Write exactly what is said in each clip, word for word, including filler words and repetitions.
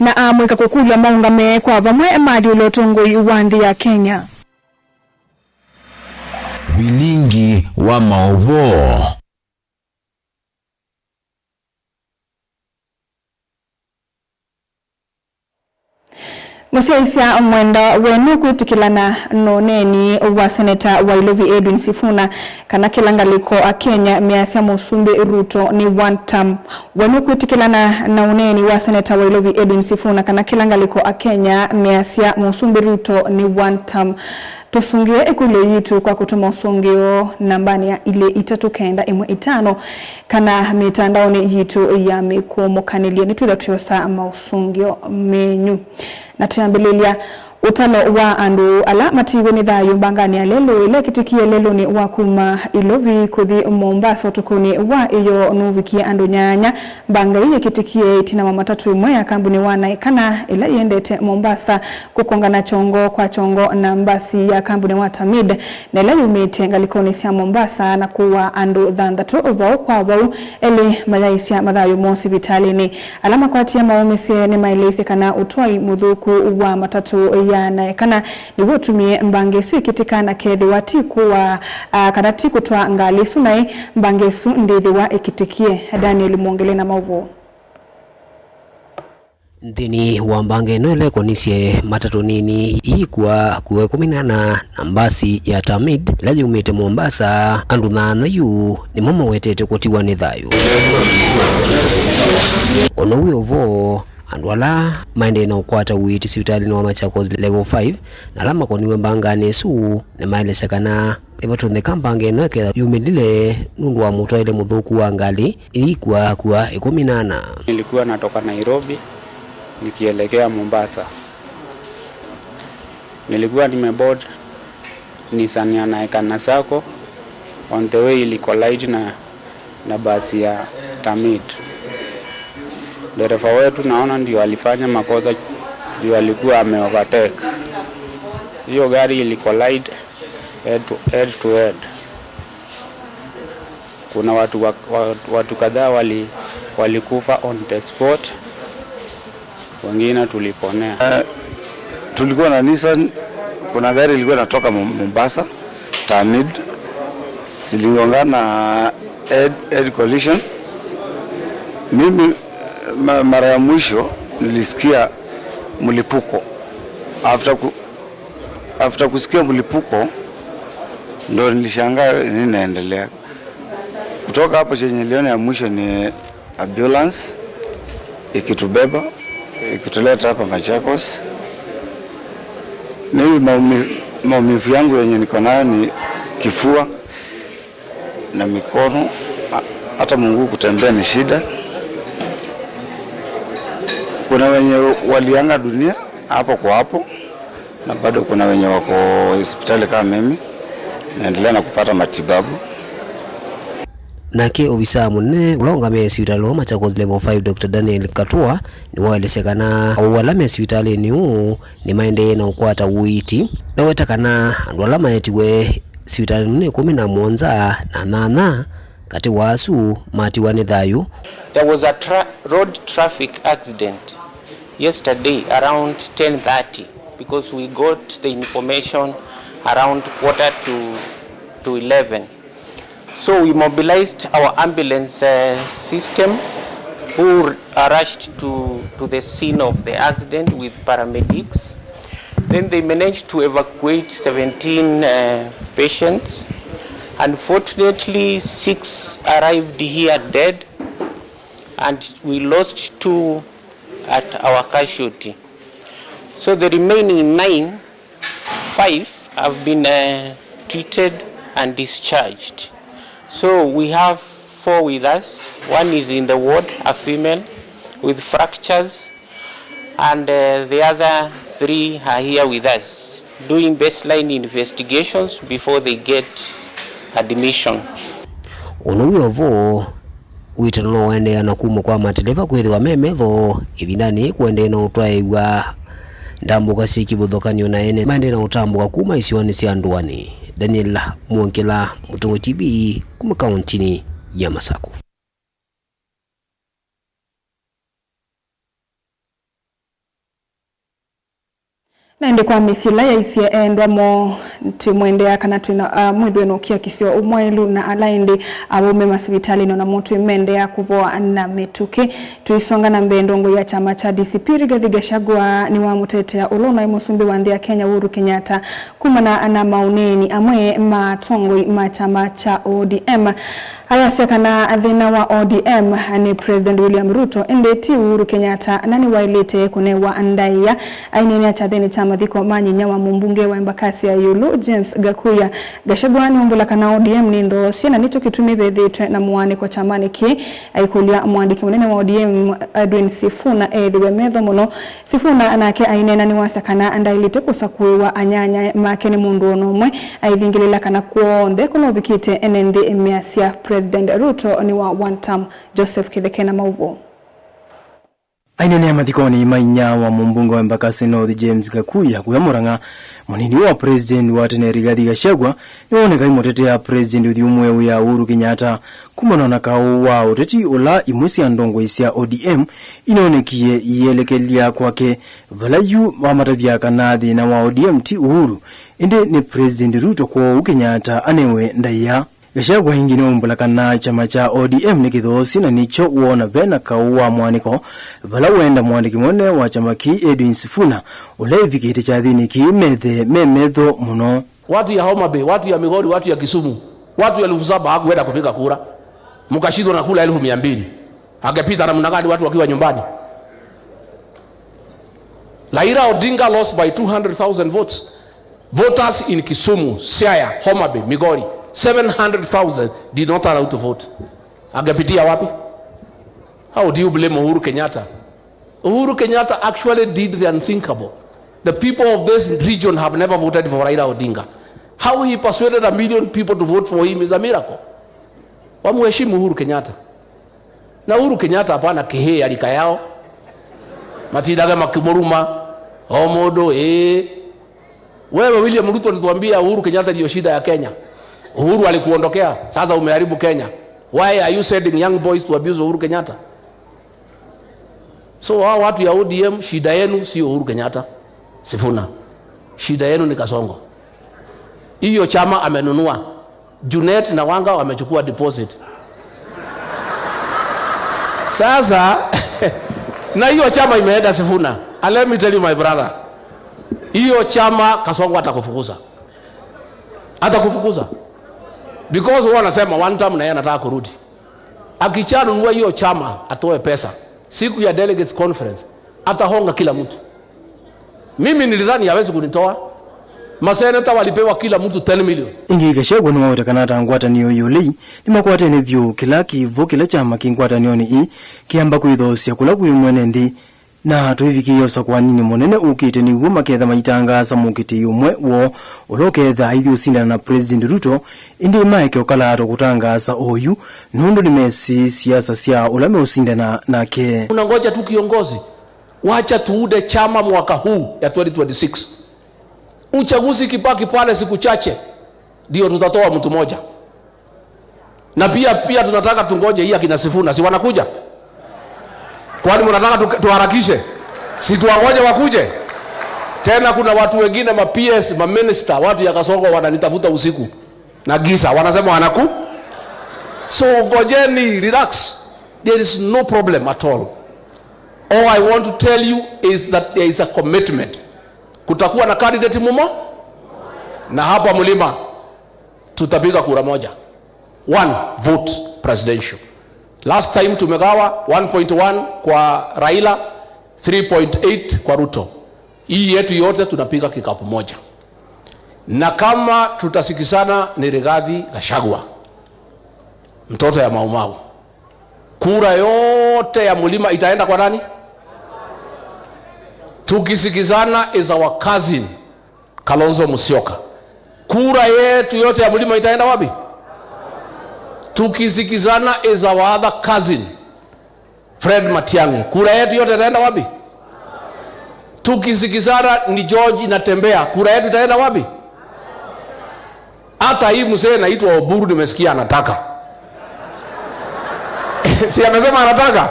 na amwĩka kũkũlya maũngame kwa vamwe mathi ũla ũtongoi wa nthĩ ya Kenya. Vilingi wa maũvoo. Mũsyaĩĩsya mwenda we nũkwĩtĩkĩlana na ũneeni wa seneta wa Ilovi Edwin Sifuna kana kĩla ngalĩko Akenya measya Mũsumbĩ Ruto nĩ one term? We nũkwĩtĩkĩlana na ũneeni wa seneta wa Ilovi Edwin Sifuna kana kĩla ngalĩko Akenya measya Mũsumbĩ Ruto nĩ one term? Tũsũngĩe ĩkũlyo yitũ kwa kũtũma ũsũngĩo nambanĩ ya ilĩ itatũ kenda ĩmwe itano kana mĩtandaonĩ yitũ ya mĩkũmũkanĩlye. Nĩtwĩtha tũyosa maũsũngĩo menyu. Na twĩambĩlĩlya, ũtalo wa andũ ala matiiwe nĩ thayũ mbanganĩ ya lelũ ĩla ĩkĩtĩkie lelũnĩ wa kuma Ilovi kũthi Mombasa ũtukũnĩ wa ĩyoo nũvikie andũ nyanya. Mbanga ĩĩ yĩkĩtĩkie ĩtina wa matatũ ĩmwe ya kambuni wa Naekana ĩla yĩendete Mombasa kũkongana kyongo kwa kyongo na mbasi ya kambuni wa Tamid, na ĩla yumĩte ngalĩkonĩ sya Mombasa na kũaa andũ thanthatũ vau kwa vau, elĩ mayaĩsya mathayũ moo sivitalĩnĩ. Ala makwatie maũmĩsye nĩmaeleisye kana ũtwai mũthũku wa matatũ ya Naekana nĩw'o ũtumie mbanga ĩsu ĩkĩtĩka, na kethĩwa ti kũaa, a, kana ti kũtwaa ngalĩ ĩsu naĩ, mbanga ĩsu ndĩthĩwa ĩkĩtĩkie. Daniel Mwongele na maũvoo. Nthĩnĩ wa mbanga ĩno ĩla ĩkonisye matatũ nini ii kũaa, kũaa ĩkũmi na ana na mbasi ya Tamid ĩla yumĩte Mombasa, andũ thanthatũ yu nĩmo mawetetwe kũtiwa nĩ thayũ. O na wĩ o vo, andũ ala maendee na ũkwata ũiiti sivitalĩnĩ wa Machakos Level five na ala makoniwe mbanganĩ ĩsu nĩmaelesya kana nĩvatonyeka mbanga ĩno ĩkethĩwa yumĩlile nũndũ wa mũtwaĩle mũthũku wa ngalĩ ii kũaa, kũaa ĩkũmi na ana. Nilikuwa natoka Nairobi nikielekea Mombasa. Nilikuwa nimeboard Nissan ya Naekana Sacco. On the way ili collide na, na basi ya Tamid. Dereva wetu naona ndio alifanya makosa juu alikuwa ameovertake. Hiyo gari ili collide head to, head to head. Kuna watu wa, wa, watu kadhaa wali, walikufa on the spot, wengine tuliponea. Eh, tulikuwa na Nissan, kuna gari ilikuwa inatoka Mo-, Mombasa, Tamid, zilingongana na head, head collision. Mimi, ma-, mara ya mwisho nilisikia mlipuko. After ku-, after kusikia mlipuko, ndo nilishangaa nini inaendelea. Kutoka hapo, chenye niliona ya mwisho ni ambulance ikitubeba, ikituleta hapa Machakos. Mimi maumi-, maumivu yangu yenye niko nayo ni kifua na mikono, ha-, hata mguu kutembea ni shida. Kuna wenye waliaga dunia hapo kwa hapo, na bado kuna wenye wako hospitali kama mimi, naendelea na kupata matibabu. Nake ovisaa mũnene ũla ũngamĩe sivitalĩ wa Machakos Level five, Doctor Daniel Katua, nĩwaelesya kana aũu ala me sivitalĩnĩ ũũ nĩmaendee na ũkwata ũiiti. Naweta kana andũ ala maetiwe sivitalĩnĩ nĩ ĩkũmi na mũonza, na nyanya katĩ wa asu matiwa nĩ thayũ. There was a tra-, road traffic accident yesterday around ten thirty, because we got the information around quarter to, to eleven. So we mobilized our ambulance, uh, system, who r-, uh, rushed to, to the scene of the accident with paramedics. Then they managed to evacuate seventeen, uh, patients. Unfortunately, six arrived here dead, and we lost two at our casualty. So the remaining nine, five have been, uh, treated and discharged. So we have four with us. One is in the ward, a female with fractures, and, uh, the other three are here with us doing baseline investigations before they get admission. Ũndũ wĩ o vo, wĩtano no waendeea na kumw'a kwa mateleva kwĩthĩwa me metho ĩvindanĩ yĩĩ kũendee na ũtwaĩĩw'a ndambũka syĩ kĩvathũkany'o na ene maendee na ũtambũka kuma isionĩ sya ndũanĩ. Daniel Mwongela, Mũtongoi T V, kuma kauntinĩ ya Masakũ. Na ĩndĩ kwa mĩsyĩ ĩla yaisye endwa moo, twĩmwendeea kana twĩna, ah, mwĩthwe na ũkiakisyo ũmwaĩlu, na ala ĩndĩ avaume masivitalĩnĩ o namo twĩmendeea kũvoa na mĩtũkĩ. Tũisonga na mbee, ndongoi ya kyama kya D C P Rigathi Gachagua nĩwamũtetea ũla ũnaĩ mũsumbĩ wa nthĩ ya Kenya Uhuru Kenyatta kumana na maũneeni amwe ma atongoi ma kyama kya O D M. Ayasya kana thĩna wa O D M nĩ President William Ruto, ĩndĩ ti Uhuru Kenyatta, na nĩwaĩlĩte kũnewa ndaĩa. Aineenea kyathĩnĩ kya mathiko ma nyinya wa mũmbunge wa Embakasi ya Ĩũlũ, James Gakuya, Gachagua nĩwaumbũla kana O D M nĩ nthoosye, na nĩkyo kĩtumi vethĩĩtwe na mũaanĩko kyamanĩ kĩĩ. Aikũlya mũandĩki mũnene wa O D M, Edwin Sifuna, ethĩwe metho mũno, Sifuna nake aineena nĩwasya kana ndaĩlĩte kũsakũĩwa anyanyae make nĩ mũndũ o na ũmwe, aithingĩlĩla kana kw'onthe kũla ũvikĩte ene nthĩ measya President Ruto nĩ wa one term. Joseph Kĩtheke na maũvoo. Aineenea mathikonĩ ma inya wa mũmbunge wa Embakasi North James Gakuya kũya Murang'a, mũnini wa President wa tene Rigathi Gachagua nĩwoneka aimũtetea President ũthyũ mweũ ya Uhuru Kenyatta kumana na kaũ wa ũteti ũla imwe sya ndongoi sya O D M inonekie ielekelya kwake, vala yu wamatavya kana thĩna wa O D M ti Uhuru, ĩndĩ nĩ President Ruto, kwoou Kenyatta anewe ndaĩa. Gachagua ĩngĩ nĩwaumbũla kana kyama kya O D M nĩ kĩthoosye na nĩkyo woona vena kaũ wa mwanĩko, vala wenda mũandĩki mũnene wa kyama kĩĩ Edwin Sifuna, ũla ĩvikĩte kyathĩnĩ kĩĩ, methe me metho mũno. Watu ya Homa Bay, watu ya Migori, watu ya Kisumu, watu elfu saba hawakuenda kupiga kura. Mkashindwa na kula elfu mia mbili. Angepita namna gani watu wakiwa nyumbani? Raila Odinga lost by two hundred thousand votes. Voters in Kisumu, Siaya, Homa Bay, Migori, seven hundred thousand did not turn out to vote. Angepitia wapi? How do you blame Uhuru Kenyatta? Uhuru Kenyatta actually did the unthinkable. The people of this region have never voted for Raila Odinga. How he persuaded a million people to vote for him is a miracle. Wamheshimu Uhuru Kenyatta. Na Uhuru Kenyatta hapana kĩhĩĩa lika yao. Matindage makĩmũruma. O mũndũ, ĩĩ. Wewe William Ruto ulituambia Uhuru Kenyatta ndio shida ya Kenya. Uhuru alikuondokea, sasa umeharibu Kenya. Why are you sending young boys to abuse Uhuru Kenyatta? So hao watu ya O D M, shida yenu sio Uhuru Kenyatta, Sifuna. Shida yenu ni Kasongo. Hiyo chama amenunua. Junet na Wanga wamechukua deposit. Sasa, na hiyo chama imeenda Sifuna. And let me tell you, my brother, hiyo chama Kasongo atakufukuza. Atakufukuza. Because wao wanasema one term na yeye anataka kurudi. Akishanunua hiyo chama, atoe pesa. Siku ya delegates conference, atahonga kila mtu. Mimi nilidhani hawezi kunitoa. Maseneta walipewa kila mtu ten million. Ĩngĩ Gachagua nĩwaweta kana ta ngwatanĩo ya ũlei nĩmakwatene vyũ, kĩla kĩvo kĩla kyama kĩ ngwatanĩonĩ ii kĩamba kwĩthoosya kũla kwĩ mwene nthĩ. Na tũivikĩĩa ũsakũaninĩ mũnene ũkĩte, nĩw'o maketha maitangaasa mũkĩtĩi ũmwe woo ũla ũketha aithi ũsindana na President Ruto, ĩndĩ maeke ũkalaatwa kũtangaasa oyu nũndũ nĩmesĩ siasa sya ũla meũsindana nake. Unangoja tu kiongozi. Wacha tuunde chama mwaka huu ya twenty twenty-six. Uchaguzi ikibaki pale siku chache, ndio tutatoa mtu moja. Na pia, pia tunataka tungoje hii akina Sifuna, si wanakuja? Kwani mnataka tu-, tuharakishe? Si tuwangoje wakuje? Tena kuna watu wengine, ma P S, ma minister, watu ya Kasongo wananitafuta usiku na giza, wanasema wanaku. So ngojeni, relax. There is no problem at all. All I want to tell you is that there is a commitment. Kutakuwa na candidate mumo, na hapa mlima tutapiga kura moja. One vote presidential. Last time tumegawa one point one kwa Raila, three point eight kwa Ruto. Hii yetu yote tunapiga kikapu moja. Na kama tutasikizana ni Rigathi Gachagua, mtoto ya Mau Mau. Kura yote ya mlima itaenda kwa nani? Tukisikizana is our cousin, Kalonzo Musyoka. Kura yetu yote ya mlima itaenda wapi? Tukisikizana is our other cousin, Fred Matiang'i. Kura yetu yote itaenda wapi? Tukisikizana ni George Natembeya. Kura yetu itaenda wapi? Hata hii mzee anaitwa Oburu, nimesikia anataka. Si amesema anataka?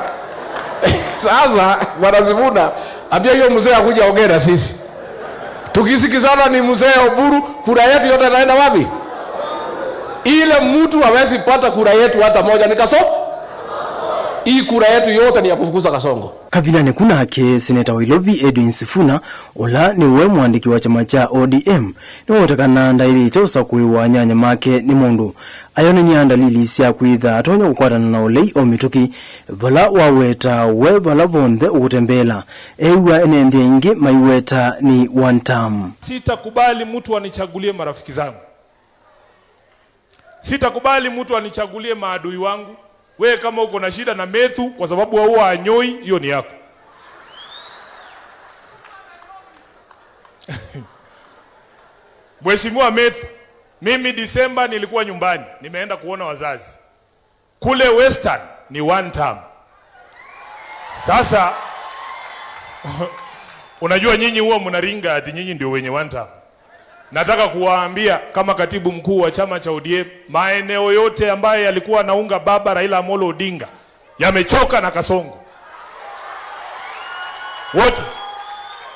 Sasa, Bwana Sifuna, ambia hiyo mzee akuje aongee na sisi. Tukisikizana ni mzee Oburu, kura yetu yote inaenda wapi? Ile mtu hawezi pata kura yetu hata moja ni Kaso. Hii kura yetu yote ni ya kufukuza Kasongo. Kavindanĩ ku nake, seneta wa Ilovi Edwin Sifuna, ũla nĩwe mũandĩki wa kyama kya O D M, nĩwaweta kana ndaĩlĩte ũsakũĩwa anyanya make nĩ mũndũ ayonany'a ndalili sya kwĩtha atonya kũkwatana na ũlei o mĩtũkĩ, vala waweta we vala vonthe ũkũtembeela. Ew'a ene nthĩ aingĩ maiweta nĩ one term. Sitakubali mtu anichagulie marafiki zangu. Sitakubali mtu anichagulie maadui wangu. Wewe kama uko na shida na Methu kwa sababu waua Anyoi, hiyo ni yako. Mheshimiwa Methu, mimi Disemba nilikuwa nyumbani, nimeenda kuona wazazi. Kule Western ni one term. Sasa, unajua nyinyi huwa mnaringa ati nyinyi ndio wenye one term. Nataka kuwaambia kama katibu mkuu wa chama cha O D M, maeneo yote ambayo yalikuwa naunga baba Raila Amolo Odinga yamechoka na Kasongo. Wote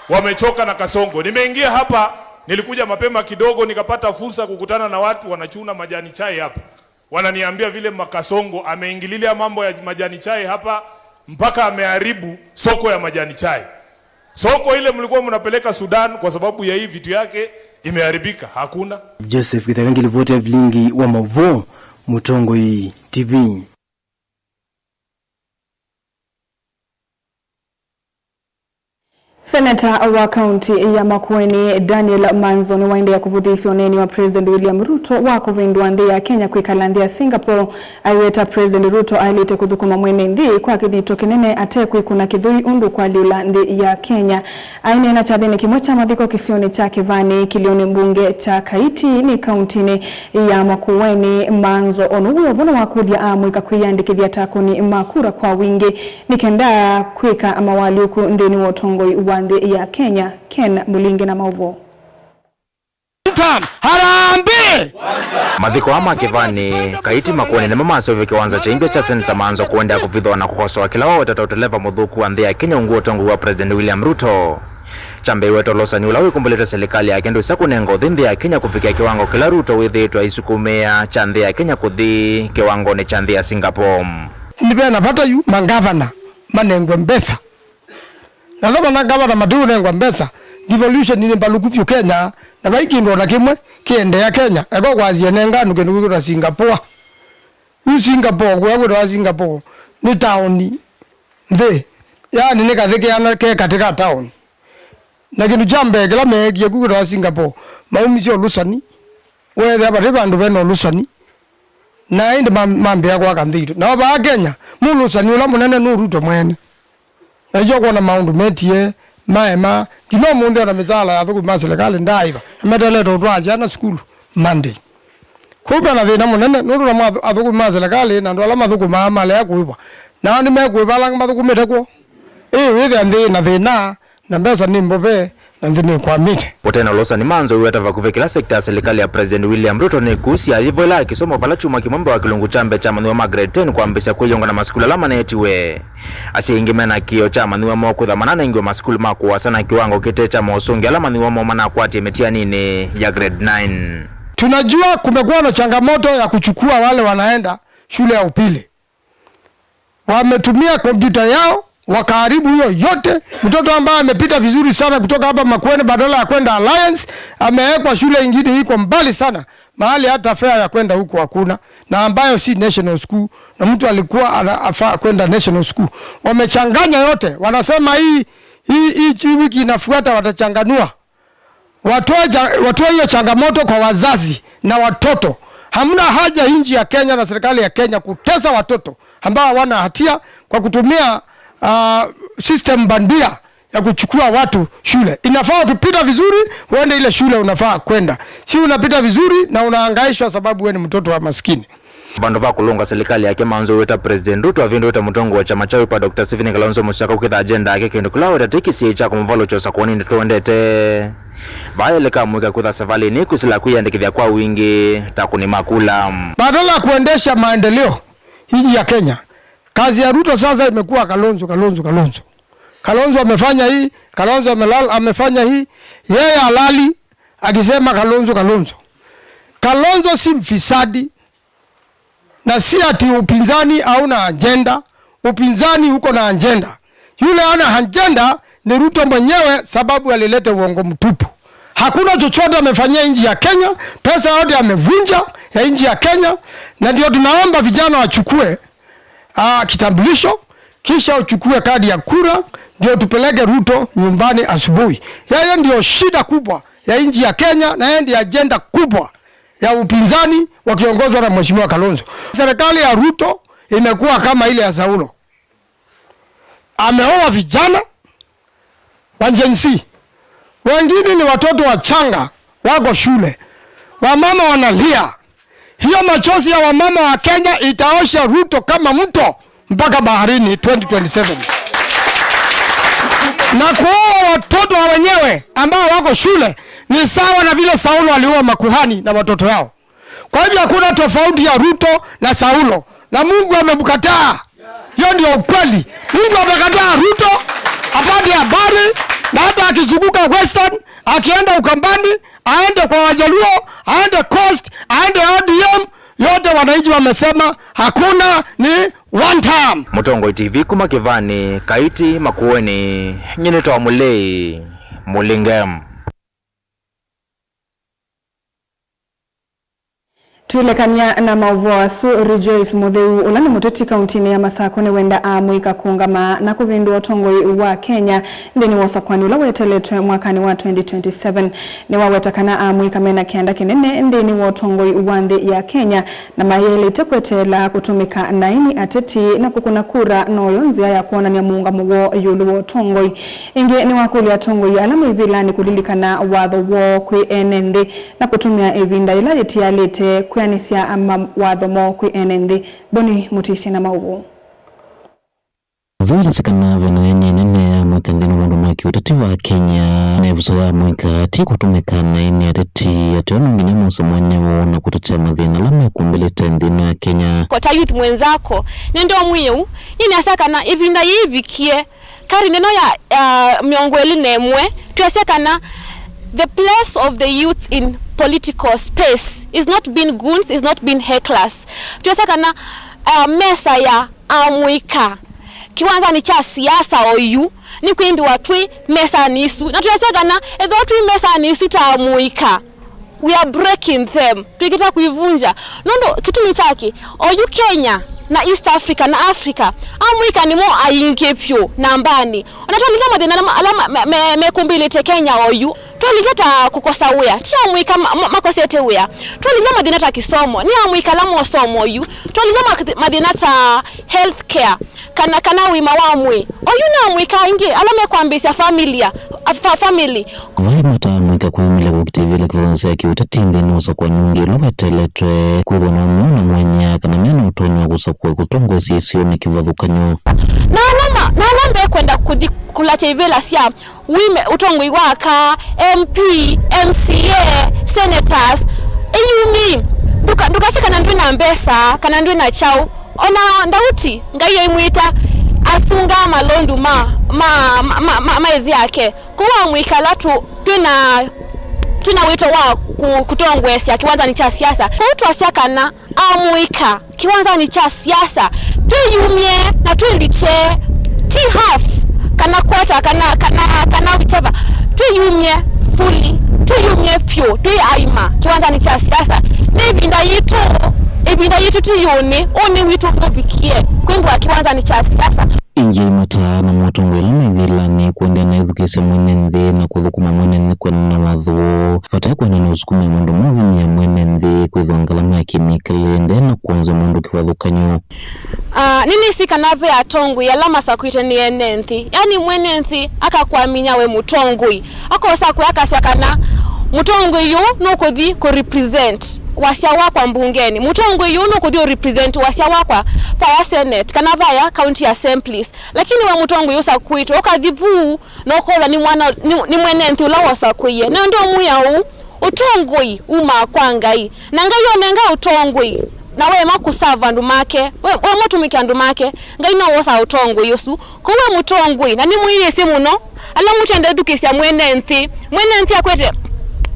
wamechoka na Kasongo. Nimeingia hapa, nilikuja mapema kidogo, nikapata fursa kukutana na watu wanachuna majani chai hapa. Wananiambia vile Makasongo ameingililia mambo ya majani chai hapa, mpaka ameharibu soko ya majani chai. Soko ile mlikuwa mnapeleka Sudan kwa sababu ya hii vitu yake imeharibika, hakuna. Joseph Githeka, ngilivoti ya vilingi wa Mavo, Mũtongoi T V. Seneta wa kaunti ya Makueni, Daniel Manzo, nĩwaendeea kũvũthĩĩsya ũneeni wa President William Ruto wa kũvĩndũa nthĩ ya Kenya kwĩkala nthĩ ya Singapore. Aiweta President Ruto aĩlĩte kũthũkũma mwene nthĩ kwa kĩthito kĩnene ate kwĩkũna kĩthũi ũndũ ũkwalyũla nthĩ ya Kenya. Aineena kyathĩnĩ kĩmwe kya mathiko kĩsionĩ kya Kĩvani, kĩlĩonĩ mbunge kya Kaiti nĩ kauntinĩ ya Makueni, Manzo o now'o ũvũno wakũlya amũika kwĩyandĩkĩthya ta akũni ma kura kwa wingĩ nĩ kenda kwĩka mawalyũku nthĩnĩ wa ũtongoi wa nthĩ ya Kenya. Ken Mũlinge na maũvoo. Harambee! Mathiko aa ma Kĩvani, Kaiti, Makueni nĩmo maseũvye kĩwanza kya imbya kya Seneta Manzo kũendeea kũvithwa na kũkosoa kĩla waweta ta ũteleva mũthũku wa nthĩ ya Kenya ungu wa ũtongoi wa President William Ruto. Kyambĩĩwe ta ũlũsani ũla wĩkumbũlĩte silikalĩ yake ndwĩsa kũnenga ũthĩ nthĩ ya Kenya kũvikĩa kĩwango kĩla Ruto wĩthĩĩtwe aisukumĩa kya nthĩ ya Kenya kũthi kĩwangonĩ kya nthĩ ya Singapore. Nĩ ve na vata yu mangavana manengwe mbesa. Na vala mangavana matiũnengwa mbesa, devolution nĩ mbaluku vyũ Kenya, na vai kĩndũ o na kĩmwe kĩendeea Kenya, eka kwasya nenga andũ kĩndũ kĩkwĩtwa Singapore. Yu Singapore, kũya kwĩtawa Singapore, nĩ taoni nthĩ, yaani nĩ kathĩ keana ke katĩ ka taoni. Na kĩndũ kya mbee kĩla meekie ku kwĩtawa Singapore, maumisye ũlũsani, weethĩa vati vandũ vena ũlũsani, na ĩndĩ ma-, mambĩĩa kwaka nthĩ itũ. Nao vaa Kenya, mũlũsani ũla mũnene nũ Ruto mwene. Na nĩkyo kwona maũndũ metie maema, nginya ũmũnthĩ ona mĩsaala ya athũkũmi ma silikalĩ ndaaĩva, na metelete ũtwaa syana sukulu Monday. Kwoou vena thĩna mũnene, nũndũ namo athũ-, athũkũmi ma silikalĩ na andũ ala mathũkũmaa malea kũĩvwa, nao nĩmekũĩva ala angĩ mathũkũmĩte kwoo. Ĩĩ, wĩthĩa nthĩ na thĩna, na mbesa nĩ mbove, na nthĩ nĩkwamĩte. Ũtena ũlũsani, Manzo wĩweta vakuvĩ kĩla sekta ya silikalĩ ya President William Ruto nĩkusya. Yĩvo ĩla ya kĩsomo vala kyumwa kĩmwe mbee wa kĩlungu kya mbee kya amanyĩw'a ma grade ten kwambĩsya kwĩyonga na masukulu ala maneetiwe. Asyai aingĩ mena kĩĩo kya amanyĩw'a moo kwĩthwa mananengiwe masukulu ma kũasa na kĩwango kĩte kya mosũngĩo ala amanyĩw'a moo manakwatie mĩtianinĩ ya grade nine. Tunajua kumekuwa na changamoto ya kuchukua wale wanaenda shule ya upili. Wametumia kompyuta yao, wakaharibu hiyo yote. Mtoto ambaye amepita vizuri sana kutoka hapa Makueni, badala ya kwenda Alliance, amewekwa shule ingine iko mbali sana, mahali hata fare ya kwenda huko hakuna, na ambayo si national school, na mtu alikuwa ana-, afaa kwenda national school. Wamechanganya yote, wanasema hii, hii, hii, hii wiki inafuata watachanganua. Watoe cha-, watoe hiyo changamoto kwa wazazi na watoto. Hamna haja nchi ya Kenya na serikali ya Kenya kutesa watoto ambao hawana hatia kwa kutumia, ah, system bandia ya kuchukua watu shule. Inafaa ukipita vizuri, uende ile shule unafaa kwenda. Si unapita vizuri na unahangaishwa sababu wewe ni mtoto wa maskini. Vandũ va kũlũnga silikalĩ yake, Manzo wĩta President Ruto avĩndũĩte mũtongoi wa kyama kya Wiper, Doctor Stephen Kalonzo Musyoka, kwĩtha agenda yake kĩndũ kĩla wetete kĩsiĩi kya kũmũvalũkya ũsakũanĩ ndeto ũendete. Vaa yeleka amũika kwĩtha savalĩnĩ kwĩsĩla kwĩyandĩkĩthya kwa wingĩ ta akũni ma kula. Badala ya kuendesha maendeleo hii ya Kenya, kazi ya Ruto sasa imekuwa Kalonzo, Kalonzo, Kalonzo. Kalonzo amefanya hii, Kalonzo amelala, amefanya hii. Yeye halali akisema Kalonzo, Kalonzo. Kalonzo si mfisadi na si ati upinzani hauna ajenda. Upinzani uko na ajenda. Yule ana ajenda ni Ruto mwenyewe, sababu alileta uongo mtupu. Hakuna chochote amefanyia nchi ya Kenya, pesa yote amevunja ya nchi ya Kenya, na ndio tunaomba vijana wachukue, ah, kitambulisho, kisha uchukue kadi ya kura, ndio tupeleke Ruto nyumbani asubuhi. Yeye ndio shida kubwa ya nchi ya Kenya, na yeye ndio ajenda kubwa ya upinzani wakiongozwa na Mheshimiwa Kalonzo. Serikali ya Ruto imekuwa kama ile ya Saulo. Ameua vijana wa Gen Z. Wengine ni watoto wachanga wako shule. Wamama wanalia. Hiyo machozi ya wamama wa Kenya itaosha Ruto kama mto mpaka baharini twenty twenty-seven. Na kuua watoto wa wenyewe ambao wako shule ni sawa na vile Saulo aliua makuhani na watoto yao. Kwa hivyo hakuna tofauti ya Ruto na Saulo, na Mungu amemkataa. Hiyo ndio ukweli. Mungu amekataa Ruto apate habari, na hata akizunguka Western, akienda Ukambani, aende kwa Wajaluo, aende Coast, aende O D M, yote wananchi wamesema hakuna, ni one term. Mũtongoi T V kuma Kĩvani, Kaiti, Makueni, nyie nĩtawa Mũlei Mũlinge. Twĩlekany'a na maũvoo asu, Rejoice Mũtheu, ũla nĩ mũteti kauntinĩ ya Masakũ, nĩwenda amũika kũũngama na kũvĩndũa ũtongoi wa Kenya nthĩnĩ wa ũsakũani ũla weteletwe mwakanĩ wa twenty twenty-seven. Nĩwaweta kana amũika mena kĩanda kĩnene nthĩnĩ wa ũtongoi wa nthĩ ya Kenya, na mayaĩlĩte kweteela kũtũmĩka naĩ nĩ ateti na kũkũna kura noyo nzĩa ya kwonany'a mũũngamo woo ĩũlũ wa ũtongoi. Ĩngĩ nĩwakũlya atongoi ala me ivĩlanĩ kũlilikana watho woo kwĩ ene nthĩ na kũtũmĩa ĩvinda yĩla yĩtialĩte kwĩanĩsya mawatho moo kwĩ ene nthĩ. Boni Mũtĩsya na maũvoo. Thoilasi kana vena ene nene ya mũika nthĩnĩ wa maũndũ ma kĩũteti va Kenya, na ĩvuso ya mũika ti kũtũmĩka naĩ nĩ ateti, ateo no nginya mose mwanya woo na kũtetea mathĩna ala mekũmbĩlĩte nthĩnĩ wa Kenya. Ko ta youth mwenzako, nĩndomwĩie ũu, nĩnasya kana ĩvinda yĩivikie, karine ĩno ya, ya mĩongo ĩlĩ na ĩmwe, twĩasya kana the place of the youth in political space is not being goons, is not being hecklers. Twĩasya kana, uh, mesa ya amũika kĩwanzanĩ kya siasa oyu nĩkwĩmbĩwa twĩ mesanĩ isu, na twĩasya kana ethĩwa twĩ mesanĩ isu ta amũika, we are breaking them, twĩkĩta kũivunja. Nũndũ kĩtumi kyakĩ, oyu Kenya na East Africa na Africa, amũika nĩmo aingĩ vyũ nambanĩ. Ona twalingya mathĩna ala ma-, ala ma-, me-, me-, mekũmbĩlĩte Kenya oyu, twalingya ta kũkosa wĩa, ti amũika ma-, ma-, makosete wĩa. Twalingya mathĩna ta kĩsomo, nĩ amũika ala mosoma oyu. Twalingya ma-, mathĩna ta health care, kana, kana ũima wa mwĩĩ. Oyu nĩ amũika aingĩ ala mekwambĩĩsya familia, a fa-, family. Vai mata amũika kwĩyumĩlya kũkitĩvĩla kĩvathũkany'o kya kĩũteti nthĩnĩ wa ũsakũani ũngĩ ũla weteletwe, kwĩthwa na ũmeo na mwanya kana mena ũtonyi wa kũsakũa kũtongoesya isionĩ kĩvathũkany'o. Na ala ma-, na ala mekwenda kũthi kũlatya ivĩla sya wime-, ũtongoi wa aka, M P, M C A, senators, ĩyumi, nduka-, ndũkasye kana ndwĩ na mbesa, kana ndwĩ na kyaũ. Ona Ndauti, Ngai aimwĩta, asungaa malondu ma, ma, ma, ma, ma, ma ĩthe yake. Kwoou amũika ala tũ-, twĩ na, twĩ na wĩto wa kũ-, kũtongoesya kĩwanzanĩ kya siasa. Kwoou twasya kana amũika kĩwanzanĩ kya siasa, twĩyumye na twĩlikye, ti half, kana quarter, kana, kana, kana whichever. Twĩyumye fully, twĩyumye vyũ, twĩ aima kĩwanzanĩ kya siasa. Nĩ ĩvinda yitũ, ĩvinda yitũ ti yũnĩ, ũnĩ witũ ndũvikie kwĩmbwa kĩwanzanĩ kya siasa. Ĩngĩ mata na motongoi ala me vĩlanĩ kũendeea na ĩthukĩĩsya mwene nthĩ na kũthũkũma mwene nthĩ kũendeea na watho woo, vate kũendeea na ũsukumĩa maũndũ ma ũvinyĩĩa mwene nthĩ, kwĩthwa ngalama ya kĩmĩkalĩle ndena kwonzwa maũndũ kĩvathũkany'o. Ah, nĩnĩsĩ kana ve atongoi ala masakwĩtwe nĩ ene nthĩ, yani mwene nthĩ akakwaminya we mũtongoi, akosa kwĩ akasya kana mũtongoi ũũ nũkũthi kũ represent wasya wakwa mbungenĩ, mũtongoi ũũ nũkũthi ũ represent wasya wakwa vaya Senate kana vaya County Assemblies. Lakini we mũtongoi ũsakwĩtwe, ũkathi vuu na ũkolwa nĩ mwana, nĩ, nĩ mwene nthĩ ũla wosakũie. Na ndũmwĩa ũu, ũtongoi umaa kwa Ngai, na Ngai onenga ũtongoi Na weema kũsava andũ make, we, weema ũtũmĩke andũ make, Ngai no wosaa ũtongoi ũsu. Kwoou we mũtongoi, na nĩmwĩyĩsĩ mũno, ala mũtendethukĩsya mwene nthĩ. Mwene nthĩ akwete,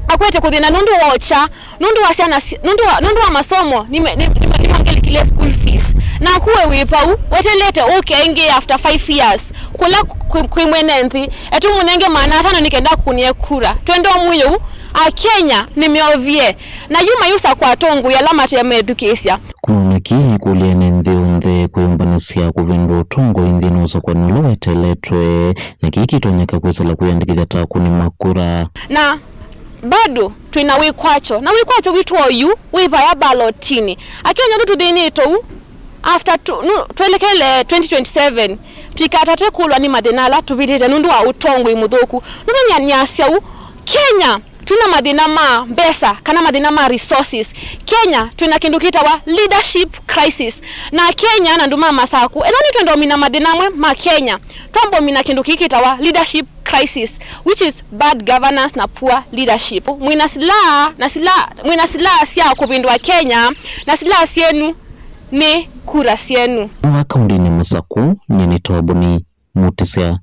akwete kũthĩna nũndũ wa ũkya, nũndũ wa syana si-, nũndũ wa, nũndũ wa masomo, nĩme-, nĩ-, nĩme-, nĩmangelikile school fees. Naku we wĩ vau, wetelete ũke ĩngĩ after five years. Kũla kwĩ, kwĩ mwene nthĩ, etũmũnenge maana atano nĩ kenda kũnĩe kura. Twenda ũmwĩe ũu, Akenya nĩmeovie, na yu mayũsa kwa atongoi ala mate methukĩĩsya. Kũna kĩĩ ĩkũlya ene nthĩ onthe kwĩyũmbanĩsya kũvĩndũa ũtongoi nthĩnĩ wa ũsakũani ũla weteletwe, na kĩĩ kĩtonyeka kwĩsĩla kwĩyandĩkĩthya ta akũni ma kura. Na bado twĩ na wĩkwatyo, na wĩkwatyo witũ oyu wĩ vaya mbalotini. Akenya nũtũthĩnĩte ũu, after tu, nu, twelekele twenty twenty-seven, tũikatate kũlwa nĩ mathĩna ala tũvĩtĩte nũndũ wa ũtongoi mũthũku. Nũndũ nĩasya ũu, Kenya twĩna mathĩna ma mbesa kana mathĩna ma resources. Kenya twĩna kĩndũ kĩtawa leadership crisis. Na Kenya na andũ ma Masaku, ethĩwa nĩtwenda ũmina mathĩna amwe ma Kenya, twamba ũmina kĩndũ kĩĩ kĩtawa leadership crisis, which is bad governance na poor leadership. Mwĩna silaha na sila-, mwĩna silaha sya kũvĩndũa Kenya, na silaha syenyu nĩ kura syenyu. Wa kaũndĩnĩ Masaku, nyie nĩ Toboni Mutisya.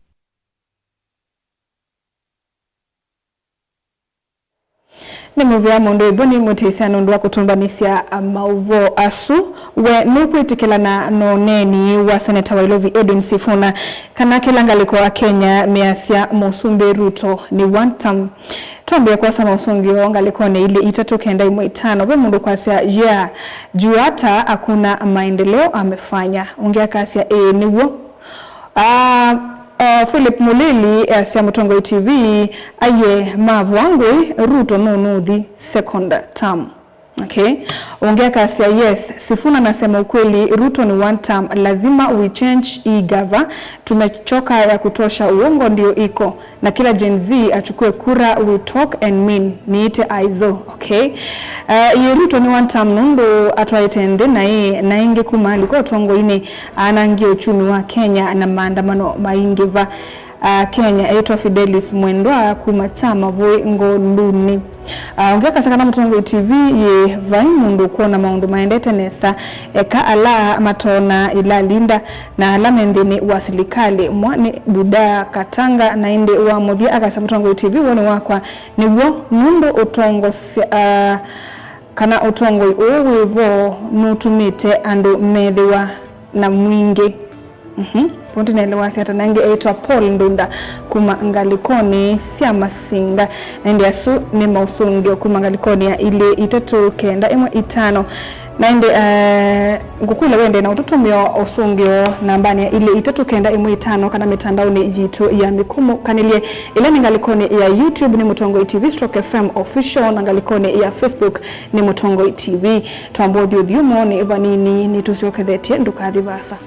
Nĩ mũvea mũndũ ĩbu nĩ mũtĩsya nũndũ wa kũtũmbanĩsya maũvoo asu. We nũkwĩtĩkĩlana na ũneeni wa seneta wa Ilovi Edwin Sifuna kana kĩla ngalĩko Akenya measya Mũsumbĩ Ruto nĩ one term? Twambĩe kwosa maũsũngĩo ngalĩkonĩ ilĩ itatũ kenda ĩmwe itano. Ve mũndũ kwasya, yeah, juu hata hakuna maendeleo amefanya. Ũngĩ akasya, ĩĩ nĩw'o. Ah, ah, Philip Mulili easya Mũtongoi T V, aye mavũa ngũĩ, Ruto nũnũthi second term. Okay. Ũngĩ akasya, yes, Sifuna anasema ukweli, Ruto ni one term, lazima we change hii gava, tumechoka ya kutosha uongo ndio iko, na kila Gen Z achukue kura, we talk and mean, niite Aizo. Okay. Uh, ĩĩ Ruto nĩ one term nũndũ atwaĩte nthĩ na ĩ, na ĩngĩ kuma alika ũtongoinĩ, aanangie uchumi wa Kenya na maandamano maingĩva. A Kenya, eĩtwa Fidelis Mwendwa kuma Kyamavũĩ Ngolunĩ. A, ũngĩ akasya kana Mũtongoi T V yĩ vai mũndũ ũkwona maũndũ maendete nesa, eka ala matoona ĩlalinda na ala me nthĩnĩ wa silikalĩ. Mwa nĩ Buda Katanga, na ĩndĩ wa mũthya akasya Mũtongoi T V woni wakwa nĩw'o nũndũ ũtongosya, a, kana ũtongoi ũũ wĩ vo nũtumĩte andũ methĩwa na mwingĩ. Mhm. Vundi nĩelewa siata nangi eĩtwa Paul Ndunda kuma ngalĩkonĩ sya Masinga. Na ĩndĩ asu nĩ maũsũngĩo kuma ngalĩkonĩ ya ilĩ itatũ kenda ĩmwe itano. Na ĩndĩ, eh, ngũkũlya wende na ũtũtũmĩa ũsũngĩo nambanĩ ya ilĩ itatũ kenda ĩmwe itano kana mĩtandaonĩ yitũ ya mĩkũmũkanĩlye, ĩla nĩ ngalĩkonĩ ya YouTube nĩ Mũtongoi T V stroke F M Official, na ngalĩkonĩ ya Facebook nĩ Mũtongoi T V. Twamba ũthiũthiũmũonĩ vanini nĩtũsyokethetye, ndũkathi vaasa.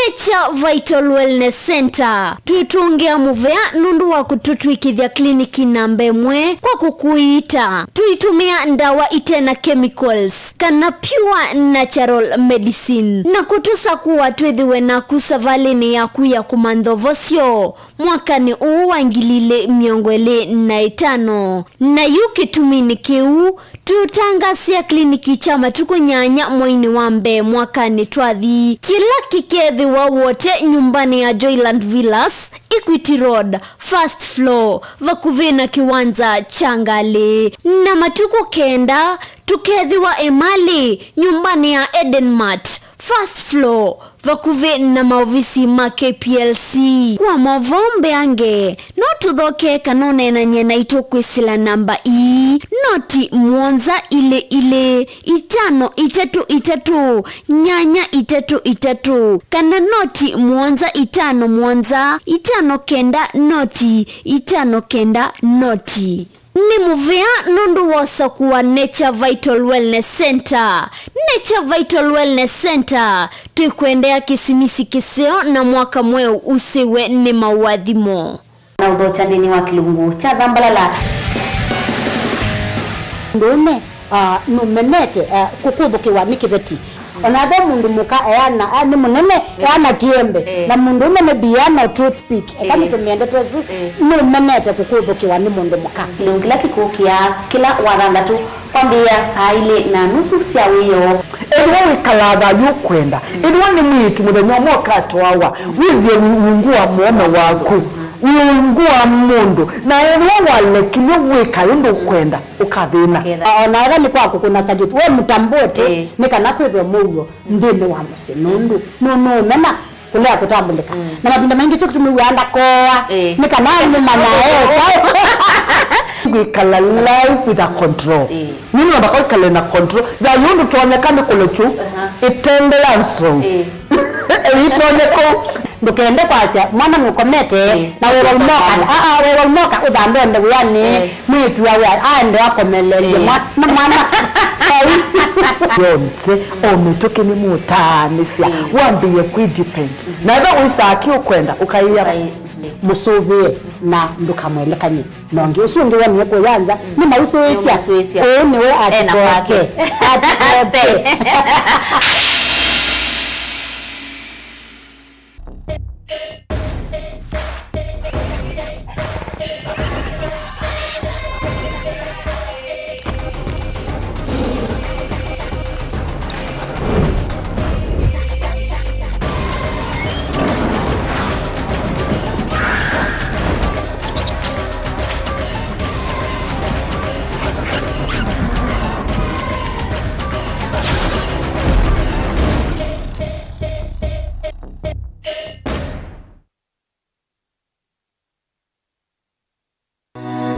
Nature Vital Wellness Center twĩtũngĩa mũvea nũndũ wa kũtũtw'ĩkĩthya kliniki namba ĩmwe kwa kũkũiita. Tũitũmĩa ndawa ite na chemicals kana pure natural medicine, na kũtũsakũa twĩthĩwe naku savalĩnĩ yaku ya kũmantha ũvosyo mwakanĩ ũũ wa ngili ilĩ mĩongo ĩlĩ na ĩtano. Na yu kĩtuminĩ kĩu, tũtangaasĩa kliniki kya matukũ nyanya mweinĩ wa mbee mwakanĩ twathi, kĩla kĩkethĩwa Wote nyũmbanĩ ya Joyland Villas, Equity Road, first floor, vakuvĩ na kĩwanza kya ngalĩ. Na matukũ kenda, tũkethĩwa Emali, nyũmbanĩ ya Eden Mart, first floor, vakuvĩ na maovisi ma K P L C. Kwa maũvoo mbeange, no tũthoke kana ũneenany'e naitũ kwĩsĩla namba ii, noti mũonza ilĩ ilĩ, itano itatũ itatũ, nyanya itatũ itatũ, kana noti mũonza itano mũonza, itano kenda noti, itano kenda noti. Nĩ mũvea nũndũ wa ũsakũa Nature Vital Wellness Center. Nature Vital Wellness Center, twĩkwendea kĩsimisi kĩseo na mwaka mweũ ũsĩwe nĩ maũathimo. Na ũthokya nthĩnĩ wa kĩlungu kya Thambalala. Ndũũme Ah, nũmenete, ah, kũkũthũkĩwa nĩ kĩveti. Ona ethĩwa mũndũ mũka eana, ah, nĩ mũnene, eh, eana kĩembe, eh, na mũndũ ũme nĩ biano toothpick. Eka, eh, nĩtũmĩe ndeto ĩsu, eh, nũmenete kũkũthũkĩwa nĩ mũndũ mũka. Kĩlungu kĩla kĩkũkĩa kĩla wathanthatũ kwambĩĩa saa ilĩ na nusu sya wĩoo. Ethĩwa wĩkalaa thayũ ũkwenda, ethĩwa nĩ mwĩĩtu mũthenya ũmwe ũkatwawa, wĩthĩe wĩ ungu wa mũũme waku, wĩ ungu wa mũndũ, na ethĩwa walekilwe wĩka ũndũ ũkwenda, ũkathĩna. O na ethĩwa nĩ kwa kũkũna salute, we mũtambũe tu, ĩĩ, nĩ kana kwĩthĩwe mũuo nthĩnĩ wa mũsyĩ, nũndũ nũ-, nũũmena kũlea kũtambũlĩka. Mm. Na mavinda maingĩ kyo kĩtumi wĩaa ndakoa, ĩĩ, nĩ kana nĩmanyae kyaũ. Wĩkala life with a control. Ĩĩ. Nĩ namba kwĩkala na control. Thayũ ndũtonyeka nĩ kũlekyu, aha, ĩtendea nzou. Ĩĩ. Ĩtonye kũu. Ndũkende kwasya mwana nũkomete, ĩĩ, na wewa unoka, aa, wewa unoka ũthambe onde wĩanĩ. Ĩĩ. Mwĩĩtu awe aende akomeleelye, ĩĩ, mwa-, na mwana. Yonthe, o mĩtũkĩ nĩmũtaanĩsya, ĩĩ, wambĩĩe kwĩdepend. Na ethĩwa wĩsaa kĩ ũkwenda, ũkaĩa, ũkaĩ-, mũsũvĩe na ndũkamwelekany'e na ũngĩ. Ũsu ũngĩ wonie kũya nza, mm, nĩmausũĩsya. Nĩmausũĩsya. Ũũ nĩwe ena atikoke. Kwake. Atikoke.